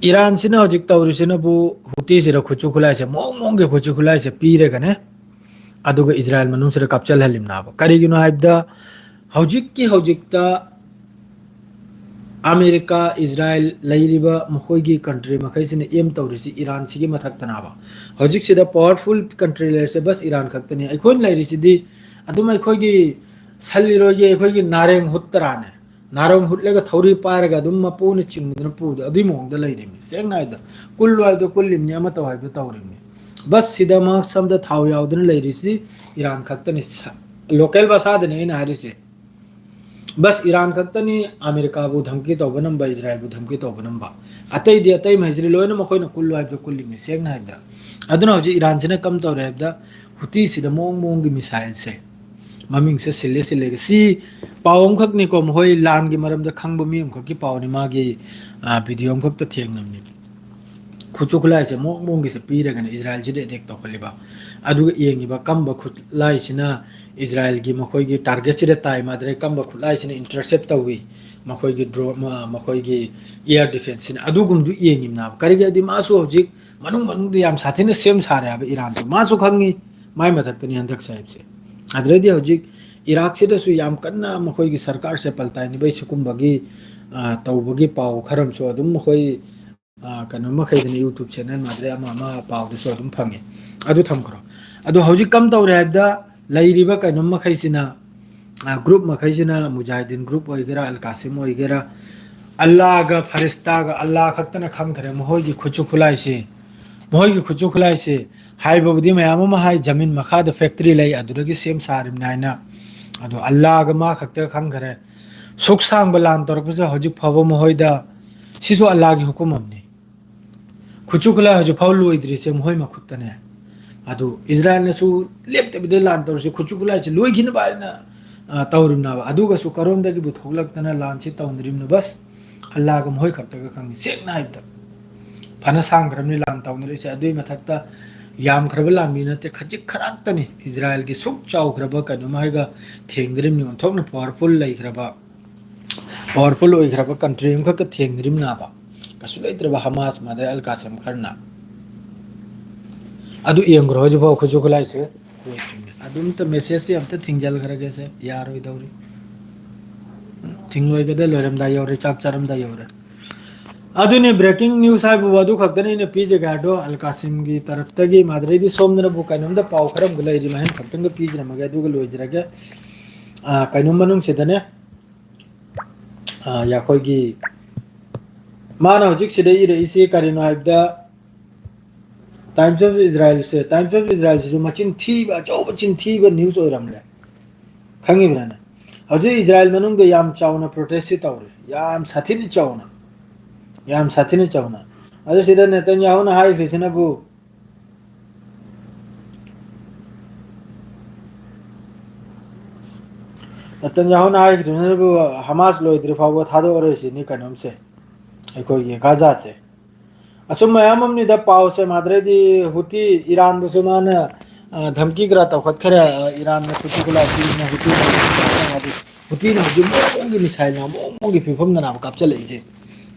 ꯏꯔꯥꯟꯁꯤꯅ ꯍꯧꯖꯤꯛ ꯇꯧꯔꯤꯁꯤꯅꯕꯨ, ꯍꯨꯇꯤꯁꯤꯗ ꯈꯨꯠꯁꯨ ꯈꯨꯠꯂꯥꯏꯁꯦ, ꯃꯑꯣꯡ ꯃꯑꯣꯡꯒꯤ ꯈꯨꯠꯁꯨ ꯈꯨꯠꯂꯥꯏꯁꯦ ꯄꯤꯔꯒꯅꯦ, ꯑꯗꯨꯒ ꯏꯖꯔꯥꯏꯜ ꯃꯅꯨꯡꯁꯤꯗ ꯀꯥꯞꯆꯜꯍꯜꯂꯤꯕꯅꯦꯕ꯫ ꯀꯔꯤꯒꯤꯅꯣ ꯍꯥꯏꯕꯗ, ꯍꯧꯖꯤꯛꯀꯤ ꯍꯧꯖꯤꯛꯇ ꯑꯃꯦꯔꯤꯀꯥ, ꯏꯖꯔꯥꯏꯜ ꯂꯩꯔꯤꯕ ꯃꯈꯣꯏꯒꯤ country ꯃꯈꯩꯁꯤꯅ aim ꯇꯧꯔꯤꯁꯤ ꯏꯔꯥꯟꯁꯤꯒꯤ ꯃꯊꯛꯇꯅꯦꯕ꯫ ꯍꯧꯖꯤꯛꯁꯤꯗ powerful country ꯂꯩꯔꯤꯁꯦ ꯕꯁ ꯏꯔꯥꯟ ꯈꯛꯇꯅꯤ꯫ ꯑꯩꯈꯣꯏꯅ ꯂꯩꯔꯤꯁꯤꯗꯤ ꯑꯗꯨꯝ ꯑꯩꯈꯣꯏꯒꯤ ꯁꯟ ꯏꯔꯣꯏꯒꯤ ꯑꯩꯈꯣꯏꯒꯤ ꯅꯥꯔꯦꯡ ꯍꯨꯠꯇꯔꯥꯅꯦ꯫ ꯅꯥꯔꯣꯡ ꯍꯨꯠꯂꯒ ꯊꯧꯔꯤ ꯄꯥꯏꯔꯒ ꯑꯗꯨꯝ ꯃꯄꯨꯅ ꯆꯤꯡꯕꯗꯨꯅ ꯄꯨꯕꯗꯣ, ꯑꯗꯨꯏ ꯃꯑꯣꯡꯗ ꯂꯩꯔꯤꯃꯤ꯫ ꯁꯦꯡꯅ ꯍꯥꯏꯗ, ꯀꯨꯜꯂꯨ ꯍꯥꯏꯕꯗꯣ ꯀꯨꯜꯂꯤꯝꯅꯤ, ꯑꯃ ꯇꯧ ꯍꯥꯏꯕꯗꯣ ꯇꯧꯔꯤꯝꯅꯤ꯫ ꯕꯁꯁꯤꯗ ꯃꯥꯛꯁ ꯑꯝꯗ ꯊꯥꯎ ꯌꯥꯎꯗꯅ ꯂꯩꯔꯤꯁꯤ ꯏꯔꯥꯟ ꯈꯛꯇꯅꯤ꯫ ꯁ-, local ꯚꯥꯁꯥꯗꯅꯤ ꯑꯩꯅ ꯍꯥꯏꯔꯤꯁꯦ꯫ ꯕꯁ ꯏꯔꯥꯟ ꯈꯛꯇꯅꯤ ꯑꯃꯦꯔꯤꯀꯥꯕꯨ ꯙꯝꯀꯤ ꯇꯧꯕ ꯅꯝꯕ, ꯏꯖꯔꯥꯏꯜꯕꯨ ꯙꯝꯀꯤ ꯇꯧꯕ ꯅꯝꯕ꯫ ꯑꯇꯩꯗꯤ, ꯑꯇꯩ ꯃꯈꯩꯁꯤꯗꯤ ꯂꯣꯏꯅ ꯃꯈꯣꯏꯅ ꯀꯨꯜꯂꯨ ꯍꯥꯏꯕꯗꯣ ꯀꯨꯜꯂꯤꯝꯅꯤ, ꯁꯦꯡꯅ ꯍꯥꯏꯕꯗ꯫ ꯑꯗꯨꯅ ꯍꯧꯖꯤꯛ ꯏꯔꯥꯟꯁꯤꯅ ꯀꯝ ꯇꯧꯔꯦ ꯍꯥꯏꯕꯗ, ꯍꯨꯇꯤꯁꯤꯗ ꯃꯑꯣꯡ ꯃꯑꯣꯡꯒꯤ missileꯁꯦ, ꯃꯃꯤꯡꯁꯦ ꯁꯤꯜꯂꯦ ꯁꯤꯜꯂꯦꯒ꯫ ꯁꯤ ꯄꯥꯎ ꯑꯃꯈꯛꯅꯤꯀꯣ, ꯃꯈꯣꯏ ꯂꯥꯟꯒꯤ ꯃꯔꯝꯗ ꯈꯪꯕ ꯃꯤ ꯑꯃꯈꯛꯀꯤ ꯄꯥꯎꯅꯤ, ꯃꯥꯒꯤ, ꯑ, video ꯑꯃꯈꯛꯇ ꯊꯦꯡꯅꯕꯅꯤ꯫ ꯈꯨꯠꯁꯨ ꯈꯨꯠꯂꯥꯏꯁꯦ ꯃꯑꯣꯡ ꯃꯑꯣꯡꯒꯤꯁꯦ ꯄꯤꯔꯒꯅ ꯏꯖꯔꯥꯏꯜꯁꯤꯗ attack ꯇꯧꯍꯜꯂꯤꯕ꯫ ꯑꯗꯨꯒ ꯌꯦꯡꯉꯤꯕ ꯀꯝꯕ ꯈꯨꯠꯂꯥꯏꯁꯤꯅ ꯏꯖꯔꯥꯏꯜꯒꯤ ꯃꯈꯣꯏꯒꯤ targetꯁꯤꯗ ꯇꯥꯏ, ꯃꯥꯗ꯭ꯔꯦ ꯀꯝꯕ ꯈꯨꯠꯂꯥꯏꯁꯤꯅ intercept ꯇꯧꯏ, ꯃꯈꯣꯏꯒꯤ drone, ꯃ-, ꯃꯈꯣꯏꯒꯤ air defenceꯁꯤꯅ, ꯑꯗꯨꯒꯨꯝꯕꯗꯨ ꯌꯦꯡꯉꯤꯕꯅꯦꯕ꯫ ꯀꯔꯤꯒꯤ ꯍꯥꯏꯗꯤ ꯃꯥꯁꯨ ꯍꯧꯖꯤꯛ ꯃꯅꯨꯡ ꯃꯅꯨꯡꯗ ꯌꯥꯝ ꯁꯥꯊꯤꯅ ꯁꯦꯝ ꯁꯥꯔꯦ ꯍꯥꯏꯕ ꯏꯔꯥꯟꯁꯨ꯫ ꯃꯥꯁꯨ ꯈꯪꯉꯤ, ꯃꯥꯏ ꯃꯊꯛꯇꯅꯤ ꯍꯟꯗꯛꯁꯦ ꯍꯥꯏꯕꯁꯦ꯫ ꯑꯗꯨꯗꯩꯗꯤ ꯍꯧꯖꯤꯛ ꯏꯔꯥꯛꯁꯤꯗꯁꯨ ꯌꯥꯝ ꯀꯟꯅ ꯃꯈꯣꯏꯒꯤ ꯁꯔꯀꯥꯔꯁꯦ ꯄꯜꯇꯥꯏꯅꯕꯩ ꯁꯤꯒꯨꯝꯕꯒꯤ, ꯑ, ꯇꯧꯕꯒꯤ ꯄꯥꯎ ꯈꯔ ꯑꯃꯁꯨ ꯑꯗꯨꯝ ꯃꯈꯣꯏ, ꯑ, ꯀꯩꯅꯣ ꯃꯈꯩꯗꯅ YouTube channel ꯃꯥꯗ꯭ꯔꯦ ꯑꯃ ꯑꯃ ꯄꯥꯎꯗꯁꯨ ꯑꯗꯨꯝ ꯐꯪꯉꯦ꯫ ꯑꯗꯨ ꯊꯝꯈ꯭ꯔꯣ꯫ ꯑꯗꯣ ꯍꯧꯖꯤꯛ ꯀꯝ ꯇꯧꯔꯦ ꯍꯥꯏꯕꯗ, ꯂꯩꯔꯤꯕ ꯀꯩꯅꯣ ꯃꯈꯩꯁꯤꯅ, ꯑ, group ꯃꯈꯩꯁꯤꯅ, ꯃꯨꯖꯥꯍꯤꯗꯤꯟ group ꯑꯣꯏꯒꯦꯔꯥ, ꯑꯜ ꯀꯥꯁꯤꯝ ꯑꯣꯏꯒꯦꯔꯥ, ꯑꯜꯂꯥꯒ ꯐꯔꯤꯁꯇꯥꯒ ꯑꯜꯂꯥ ꯈꯛꯇꯅ ꯈꯪꯈ꯭ꯔꯦ ꯃꯈꯣꯏꯒꯤ ꯈꯨꯠꯁꯨ ꯈꯨꯠꯂꯥꯏꯁꯦ꯫ ꯃꯈꯣꯏꯒꯤ ꯈꯨꯠꯁꯨ ꯈꯨꯠꯂꯥꯏꯁꯦ ꯍꯥꯏꯕꯕꯨꯗꯤ ꯃꯌꯥꯝ ꯑꯃ ꯍꯥꯏ, ꯖꯃꯤꯟ ꯃꯈꯥꯗ ꯐꯦꯛꯇꯔꯤ ꯂꯩ, ꯑꯗꯨꯗꯒꯤ ꯁꯦꯝ ꯁꯥꯔꯤꯕꯅꯤ ꯍꯥꯏꯅ꯫ ꯑꯗꯣ ꯑꯜꯂꯥꯒ ꯃꯥ ꯈꯛꯇ ꯈꯪꯈꯔꯦ꯫ ꯁꯨꯛ ꯁꯥꯡꯕ ꯂꯥꯟ ꯇꯧꯔꯛꯄꯁꯦ ꯍꯧꯖꯤꯛ ꯐꯥꯎꯕ ꯃꯈꯣꯏꯗ, ꯁꯤꯁꯨ ꯑꯜꯂꯥꯒꯤ ꯍꯨꯀꯨꯝ ꯑꯃꯅꯤ꯫ ꯈꯨꯠꯁꯨ ꯈꯨꯠꯂꯥꯏ ꯍꯧꯖꯤꯛ ꯐꯥꯎ ꯂꯣꯏꯗ꯭ꯔꯤꯁꯦ ꯃꯈꯣꯏ ꯃꯈꯨꯠꯇꯅꯦ꯫ ꯑꯗꯨ ꯏꯖꯔꯥꯏꯜꯅꯁꯨ ꯂꯦꯞꯇꯕꯤꯗ ꯂꯥꯟ ꯇꯧꯔꯤꯁꯦ, ꯈꯨꯠꯁꯨ ꯈꯨꯠꯂꯥꯏꯁꯦ ꯂꯣꯏꯈꯤꯅꯕ ꯍꯥꯏꯅ, ꯑ, ꯇꯧꯔꯤꯕꯅꯦꯕ꯫ ꯑꯗꯨꯒꯁꯨ ꯀꯔꯣꯝꯗꯒꯤꯕꯨ ꯊꯣꯛꯂꯛꯇꯅ ꯂꯥꯟꯁꯤ ꯇꯧꯅꯔꯤꯕꯅꯣ? ꯕꯁ, ꯑꯜꯂꯥꯒ ꯃꯈꯣꯏ ꯈꯛꯇꯒ ꯈꯪꯉꯤ꯫ ꯁꯦꯡꯅ ꯍꯥꯏꯕꯗ, ꯐꯅ ꯁꯥꯡꯈ꯭ꯔꯕꯅꯤ ꯂꯥꯟ ꯇꯧꯅꯔꯛꯏꯁꯦ꯫ ꯑꯗꯨꯒꯤ ꯃꯊꯛꯇ ꯌꯥꯝꯈ꯭ꯔꯕ ꯂꯥꯟꯃꯤ ꯅꯠꯇꯦ, ꯈꯖꯤꯛ ꯈꯔꯥꯛꯇꯅꯤ꯫ ꯏꯖꯔꯥꯏꯜꯒꯤ ꯁꯨꯛ ꯆꯥꯎꯈ꯭ꯔꯕ ꯀꯩꯅꯣꯝ ꯍꯥꯏꯒ ꯊꯦꯡꯅꯔꯤꯕꯅꯤ, ꯑꯣꯟꯊꯣꯛꯅ ꯄꯋꯥꯔꯐꯨꯜ ꯂꯩꯈ꯭ꯔꯕ, ꯄꯋꯥꯔꯐꯨꯜ ꯑꯣꯏꯈ꯭ꯔꯕ ꯀꯟꯇ꯭ꯔꯤ ꯑꯃꯈꯛꯀ ꯊꯦꯡꯅꯔꯤꯕꯅꯦꯕ꯫ ꯀꯩꯁꯨ ꯂꯩꯇ꯭ꯔꯕ ꯍꯃꯥꯁ, ꯃꯥꯗꯔ ꯑꯜ ꯀꯥꯁꯦꯝ ꯈꯔꯅ꯫ ꯑꯗꯨ ꯌꯦꯡꯈ꯭ꯔꯣ, ꯍꯧꯖꯤꯛꯐꯥꯎ ꯈꯨꯠꯁꯨ ꯈꯨꯠꯂꯥꯏꯁꯦ ꯂꯣꯏꯗ꯭ꯔꯤꯕꯅꯤ꯫ ꯑꯗꯨꯝꯇ ꯃꯦꯁꯦꯖꯁꯦ ꯑꯝꯇ ꯊꯤꯡꯖꯤꯜꯈ꯭ꯔꯒꯦꯁꯦ, ꯌꯥꯔꯣꯏꯗꯧꯔꯤ꯫ ꯊꯤꯡꯂꯣꯏꯒꯗ ꯂꯣꯏꯔꯝꯗꯥꯏ ꯌꯧꯔꯦ, ꯆꯥꯛ ꯆꯥꯔꯝꯗꯥꯏ ꯌꯧꯔꯦ꯫ ꯑꯗꯨꯅꯤ, ꯕ꯭ꯔꯦꯀꯤꯡ ꯅ꯭ꯌꯨꯁ ꯍꯥꯏꯕꯕꯨ ꯑꯗꯨ ꯈꯛꯇꯅꯤ ꯑꯩꯅ ꯄꯤꯖꯒꯦ ꯍꯥꯏꯗꯣ꯫ ꯑꯜ ꯀꯥꯁꯤꯝꯒꯤ ꯇꯔꯞꯇꯒꯤ ꯃꯥꯗꯔꯩꯗꯤ ꯁꯣꯝꯗꯅꯕꯨ ꯀꯩꯅꯣꯝꯗ ꯄꯥꯎ ꯈꯔ ꯑꯃꯒ ꯂꯩꯔꯤ, ꯃꯍꯦꯟ ꯈꯛꯇꯪꯒ ꯄꯤꯖꯔꯝꯃꯒꯦ, ꯑꯗꯨꯒ ꯂꯣꯏꯖꯔꯒꯦ꯫ ꯑ, ꯀꯩꯅꯣꯝ ꯃꯅꯨꯡꯁꯤꯗꯅꯦ, ꯑ, ꯑꯩꯈꯣꯏꯒꯤ, ꯃꯥꯅ ꯍꯧꯖꯤꯛ ꯁꯤꯗ ꯏꯔꯛꯏꯁꯤ ꯀꯔꯤꯅꯣ ꯍꯥꯏꯕꯗ, ꯇꯥꯏꯝꯁ ꯑꯣꯐ ꯏꯖꯔꯥꯏꯜꯁꯦ, ꯇꯥꯏꯝꯁ ꯑꯣꯐ ꯏꯖꯔꯥꯏꯜꯁꯤꯁꯨ ꯃꯆꯤꯟ ꯊꯤꯕ, ꯑꯆꯧꯕ ꯆꯤꯟ ꯊꯤꯕ ꯅ꯭ꯌꯨꯁ ꯑꯣꯏꯔꯝꯂꯦ꯫ ꯈꯪꯉꯤꯕ꯭ꯔꯥꯅꯦ? ꯍꯧꯖꯤꯛ ꯏꯖꯔꯥꯏꯜ ꯃꯅꯨꯡꯗ ꯌꯥꯝ ꯆꯥꯎꯅ ꯄ꯭ꯔꯣꯇꯦꯁꯁꯤ ꯇꯧꯔꯤ, ꯌꯥꯝ ꯁꯥꯊꯤꯅ ꯆꯥꯎꯅ, ꯌꯥꯝ ꯁꯥꯊꯤꯅ ꯆꯥꯎꯅ꯫ ꯑꯗꯨ ꯁꯤꯗ ꯅꯦꯇꯟꯌꯥꯍꯨꯅ ꯍꯥꯏꯈ꯭ꯔꯤꯁꯤꯅꯕꯨ, ꯅꯦꯇꯟꯌꯥꯍꯨꯅ ꯍꯥꯏꯈ꯭ꯔꯤꯁꯤꯅꯕꯨ, ꯍꯃꯥꯁ ꯂꯣꯏꯗ꯭ꯔꯤ ꯐꯥꯎꯕ ꯊꯥꯗꯣꯛꯑꯔꯣꯏ ꯁꯤꯅꯤ ꯀꯩꯅꯣꯝꯁꯦ, ꯑꯩꯈꯣꯏꯒꯤ ꯒꯥꯖꯥꯁꯦ꯫ ꯑꯁꯨꯝ ꯃꯌꯥꯝ ꯑꯃꯅꯤꯗ ꯄꯥꯎꯁꯦ, ꯃꯥꯗ꯭ꯔꯩꯗꯤ ꯍꯨꯇꯤ ꯏꯔꯥꯟꯕꯨꯁꯨ ꯃꯥꯅ, ꯑ, ꯙꯝꯀꯤ ꯈꯔ ꯇꯧꯈꯠꯈ꯭ꯔꯦ, ꯑ, ꯏꯔꯥꯟꯅ ꯈꯨꯠꯁꯨ ꯈꯨꯠꯂꯥꯏ ꯄꯤꯗꯅ ꯍꯨꯇꯤꯅ, ꯍꯨꯇꯤꯅ ꯍꯧꯖꯤꯛ ꯃꯑꯣꯡ ꯃꯑꯣꯡꯒꯤ ꯃꯤꯁꯥꯏꯜꯅ ꯃꯑꯣꯡ ꯃꯑꯣꯡꯒꯤ ꯐꯤꯕꯝꯗꯅꯦꯕ ꯀꯥꯞꯆꯜꯂꯛꯏꯁꯦ꯫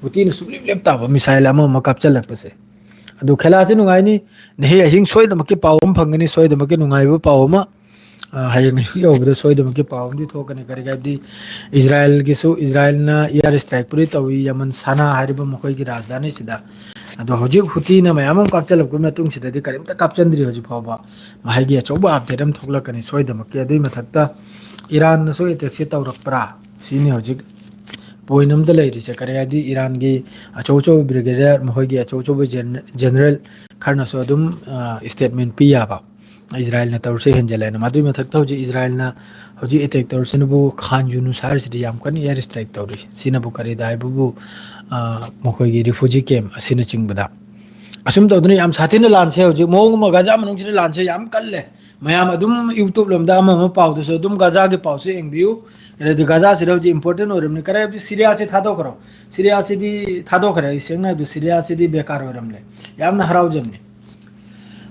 ꯍꯨꯇꯤꯅ ꯁꯨꯡꯂꯦꯞ ꯂꯦꯞꯇꯕ ꯃꯤꯁꯥꯏꯜ ꯑꯃ ꯑꯃ ꯀꯥꯞꯆꯜꯂꯛꯄꯁꯦ꯫ ꯑꯗꯨ ꯈꯦꯂꯥꯁꯤ ꯅꯨꯡꯉꯥꯏꯅꯤ꯫ ꯅꯍꯦ ꯑꯍꯤꯡ ꯁꯣꯏꯗꯃꯛꯀꯤ ꯄꯥꯎ ꯑꯃ ꯐꯪꯒꯅꯤ, ꯁꯣꯏꯗꯃꯛꯀꯤ ꯅꯨꯡꯉꯥꯏꯕ ꯄꯥꯎ ꯑꯃ꯫ ꯑ, ꯍꯌꯦꯡ ꯑꯌꯨꯛ ꯌꯧꯕꯗ ꯁꯣꯏꯗꯃꯛꯀꯤ ꯄꯥꯎ ꯑꯃꯗꯤ ꯊꯣꯛꯀꯅꯤ꯫ ꯀꯔꯤꯒꯤ ꯍꯥꯏꯕꯗꯤ ꯏꯖꯔꯥꯏꯜꯒꯤꯁꯨ, ꯏꯖꯔꯥꯏꯜꯅ ꯏꯌꯥꯔ ꯏꯁꯇ꯭ꯔꯥꯏꯛꯄꯨꯗꯤ ꯇꯧꯏ ꯌꯃꯟ ꯁꯥꯅꯥ ꯍꯥꯏꯔꯤꯕ ꯃꯈꯣꯏꯒꯤ ꯔꯥꯖꯙꯥꯅꯤꯁꯤꯗ꯫ ꯑꯗꯣ ꯍꯧꯖꯤꯛ ꯍꯨꯇꯤꯅ ꯃꯌꯥꯝ ꯑꯃ ꯀꯥꯞꯆꯜꯂꯛꯄꯒꯤ ꯃꯇꯨꯡꯁꯤꯗꯗꯤ ꯀꯔꯤꯝꯇ ꯀꯥꯞꯆꯟꯗ꯭ꯔꯤ ꯍꯧꯖꯤꯛ ꯐꯥꯎꯕ꯫ ꯃꯍꯩꯒꯤ ꯑꯆꯧꯕ ꯑꯞꯗꯦꯠ ꯑꯃ ꯊꯣꯛꯂꯛꯀꯅꯤ ꯁꯣꯏꯗꯃꯛꯀꯤ꯫ ꯑꯗꯨꯒꯤ ꯃꯊꯛꯇ ꯏꯔꯥꯟꯅꯁꯨ ꯑꯦꯇꯦꯛꯁꯦ ꯇꯧꯔꯛꯄ꯭ꯔꯥ? ꯁꯤꯅꯤ ꯍꯧꯖꯤꯛ ꯄꯣꯏꯟ ꯑꯃꯗ ꯂꯩꯔꯤꯁꯦ꯫ ꯀꯔꯤ ꯍꯥꯏꯕꯗꯤ ꯏꯔꯥꯟꯒꯤ ꯑꯆꯧ ꯑꯆꯧꯕ ꯕ꯭ꯔꯤꯒꯦꯗꯤꯌꯔ, ꯃꯈꯣꯏꯒꯤ ꯑꯆꯧ ꯑꯆꯧꯕ ꯖꯦꯟ-, ꯖꯦꯅꯔꯦꯜ ꯈꯔꯅꯁꯨ ꯑꯗꯨꯝ ꯁ꯭ꯇꯦꯠꯃꯦꯟ ꯄꯤ ꯌꯥꯕ, ꯏꯖꯔꯥꯏꯜꯅ ꯇꯧꯔꯤꯁꯦ ꯍꯦꯟꯖꯜꯂꯦꯅ꯫ ꯃꯗꯨꯒꯤ ꯃꯊꯛꯇ ꯍꯧꯖꯤꯛ ꯏꯖꯔꯥꯏꯜꯅ ꯍꯧꯖꯤꯛ ꯑꯦꯇꯦꯛ ꯇꯧꯔꯤꯁꯤꯅꯕꯨ ꯈꯥꯟ ꯌꯨꯅꯨꯁ ꯍꯥꯏꯔꯤꯁꯤꯗꯤ ꯌꯥꯝ ꯀꯟꯅ ꯑꯦꯌꯔ ꯁ꯭ꯇ꯭ꯔꯥꯏꯛ ꯇꯧꯔꯤ꯫ ꯁꯤꯅꯕꯨ ꯀꯔꯤꯗ ꯍꯥꯏꯕꯕꯨ, ꯑ, ꯃꯈꯣꯏꯒꯤ ꯔꯤꯐ꯭ꯌꯨꯖꯤ ꯀꯦꯝ ꯑꯁꯤꯅꯆꯤꯡꯕꯗ꯫ ꯑꯁꯨꯝ ꯇꯧꯗꯅ ꯌꯥꯝ ꯁꯥꯊꯤꯅ ꯂꯥꯟꯁꯦ ꯍꯧꯖꯤꯛ ꯃꯑꯣꯡ ꯑꯃ ꯒꯥꯖꯥ ꯃꯅꯨꯡꯁꯤꯗ ꯂꯥꯟꯁꯦ ꯌꯥꯝ ꯀꯜꯂꯦ꯫ ꯃꯌꯥꯝ ꯑꯗꯨꯝ YouTube ꯂꯣꯝꯗ ꯑꯃ ꯑꯃ ꯄꯥꯎꯗꯁꯨ ꯑꯗꯨꯝ ꯒꯥꯖꯥꯒꯤ ꯄꯥꯎꯁꯦ ꯌꯦꯡꯕꯤꯌꯨ꯫ ꯑꯗꯩꯗꯤ ꯒꯥꯖꯥꯁꯤꯗ ꯍꯧꯖꯤꯛ ꯏꯝꯄꯣꯔꯇꯦꯟ ꯑꯣꯏꯔꯕꯅꯤ꯫ ꯀꯔꯤ ꯍꯥꯏꯕꯗꯤ ꯁꯤꯔꯤꯌꯥꯁꯤ ꯊꯥꯗꯣꯛꯈ꯭ꯔꯣ꯫ ꯁꯤꯔꯤꯌꯥꯁꯤꯗꯤ ꯊꯥꯗꯣꯛꯈ꯭ꯔꯦ꯫ ꯑꯩ ꯁꯦꯡꯅ ꯍꯥꯏꯕꯗ ꯁꯤꯔꯤꯌꯥꯁꯤꯗꯤ ꯕꯦꯀꯥꯔ ꯑꯣꯏꯔꯝꯂꯦ꯫ ꯌꯥꯝꯅ ꯍꯔꯥꯎꯖꯕꯅꯤ꯫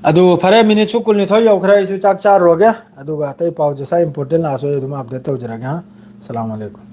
ꯑꯗꯨ ꯐꯔꯦ, ꯃꯤꯅꯤꯠꯁꯨ ꯀꯨꯟꯅꯤꯊꯣꯏ ꯌꯧꯈ꯭ꯔꯦ꯫ ꯑꯩꯁꯨ ꯆꯥꯛ ꯆꯥꯔꯨꯔꯒꯦ꯫ ꯑꯗꯨꯒ ꯑꯇꯩ ꯄꯥꯎꯁꯦ ꯁ꯭ꯋꯥꯏ ꯏꯝꯄꯣꯔꯇꯦꯟ ꯂꯥꯛꯑꯁꯨ ꯑꯩ ꯑꯗꯨꯝ ꯑꯞꯗꯦꯠ ꯇꯧꯖꯔꯛꯑꯒꯦ, ꯍꯥ? ꯑꯁꯂꯥꯃꯨ ꯑꯂꯩꯀꯨꯝ꯫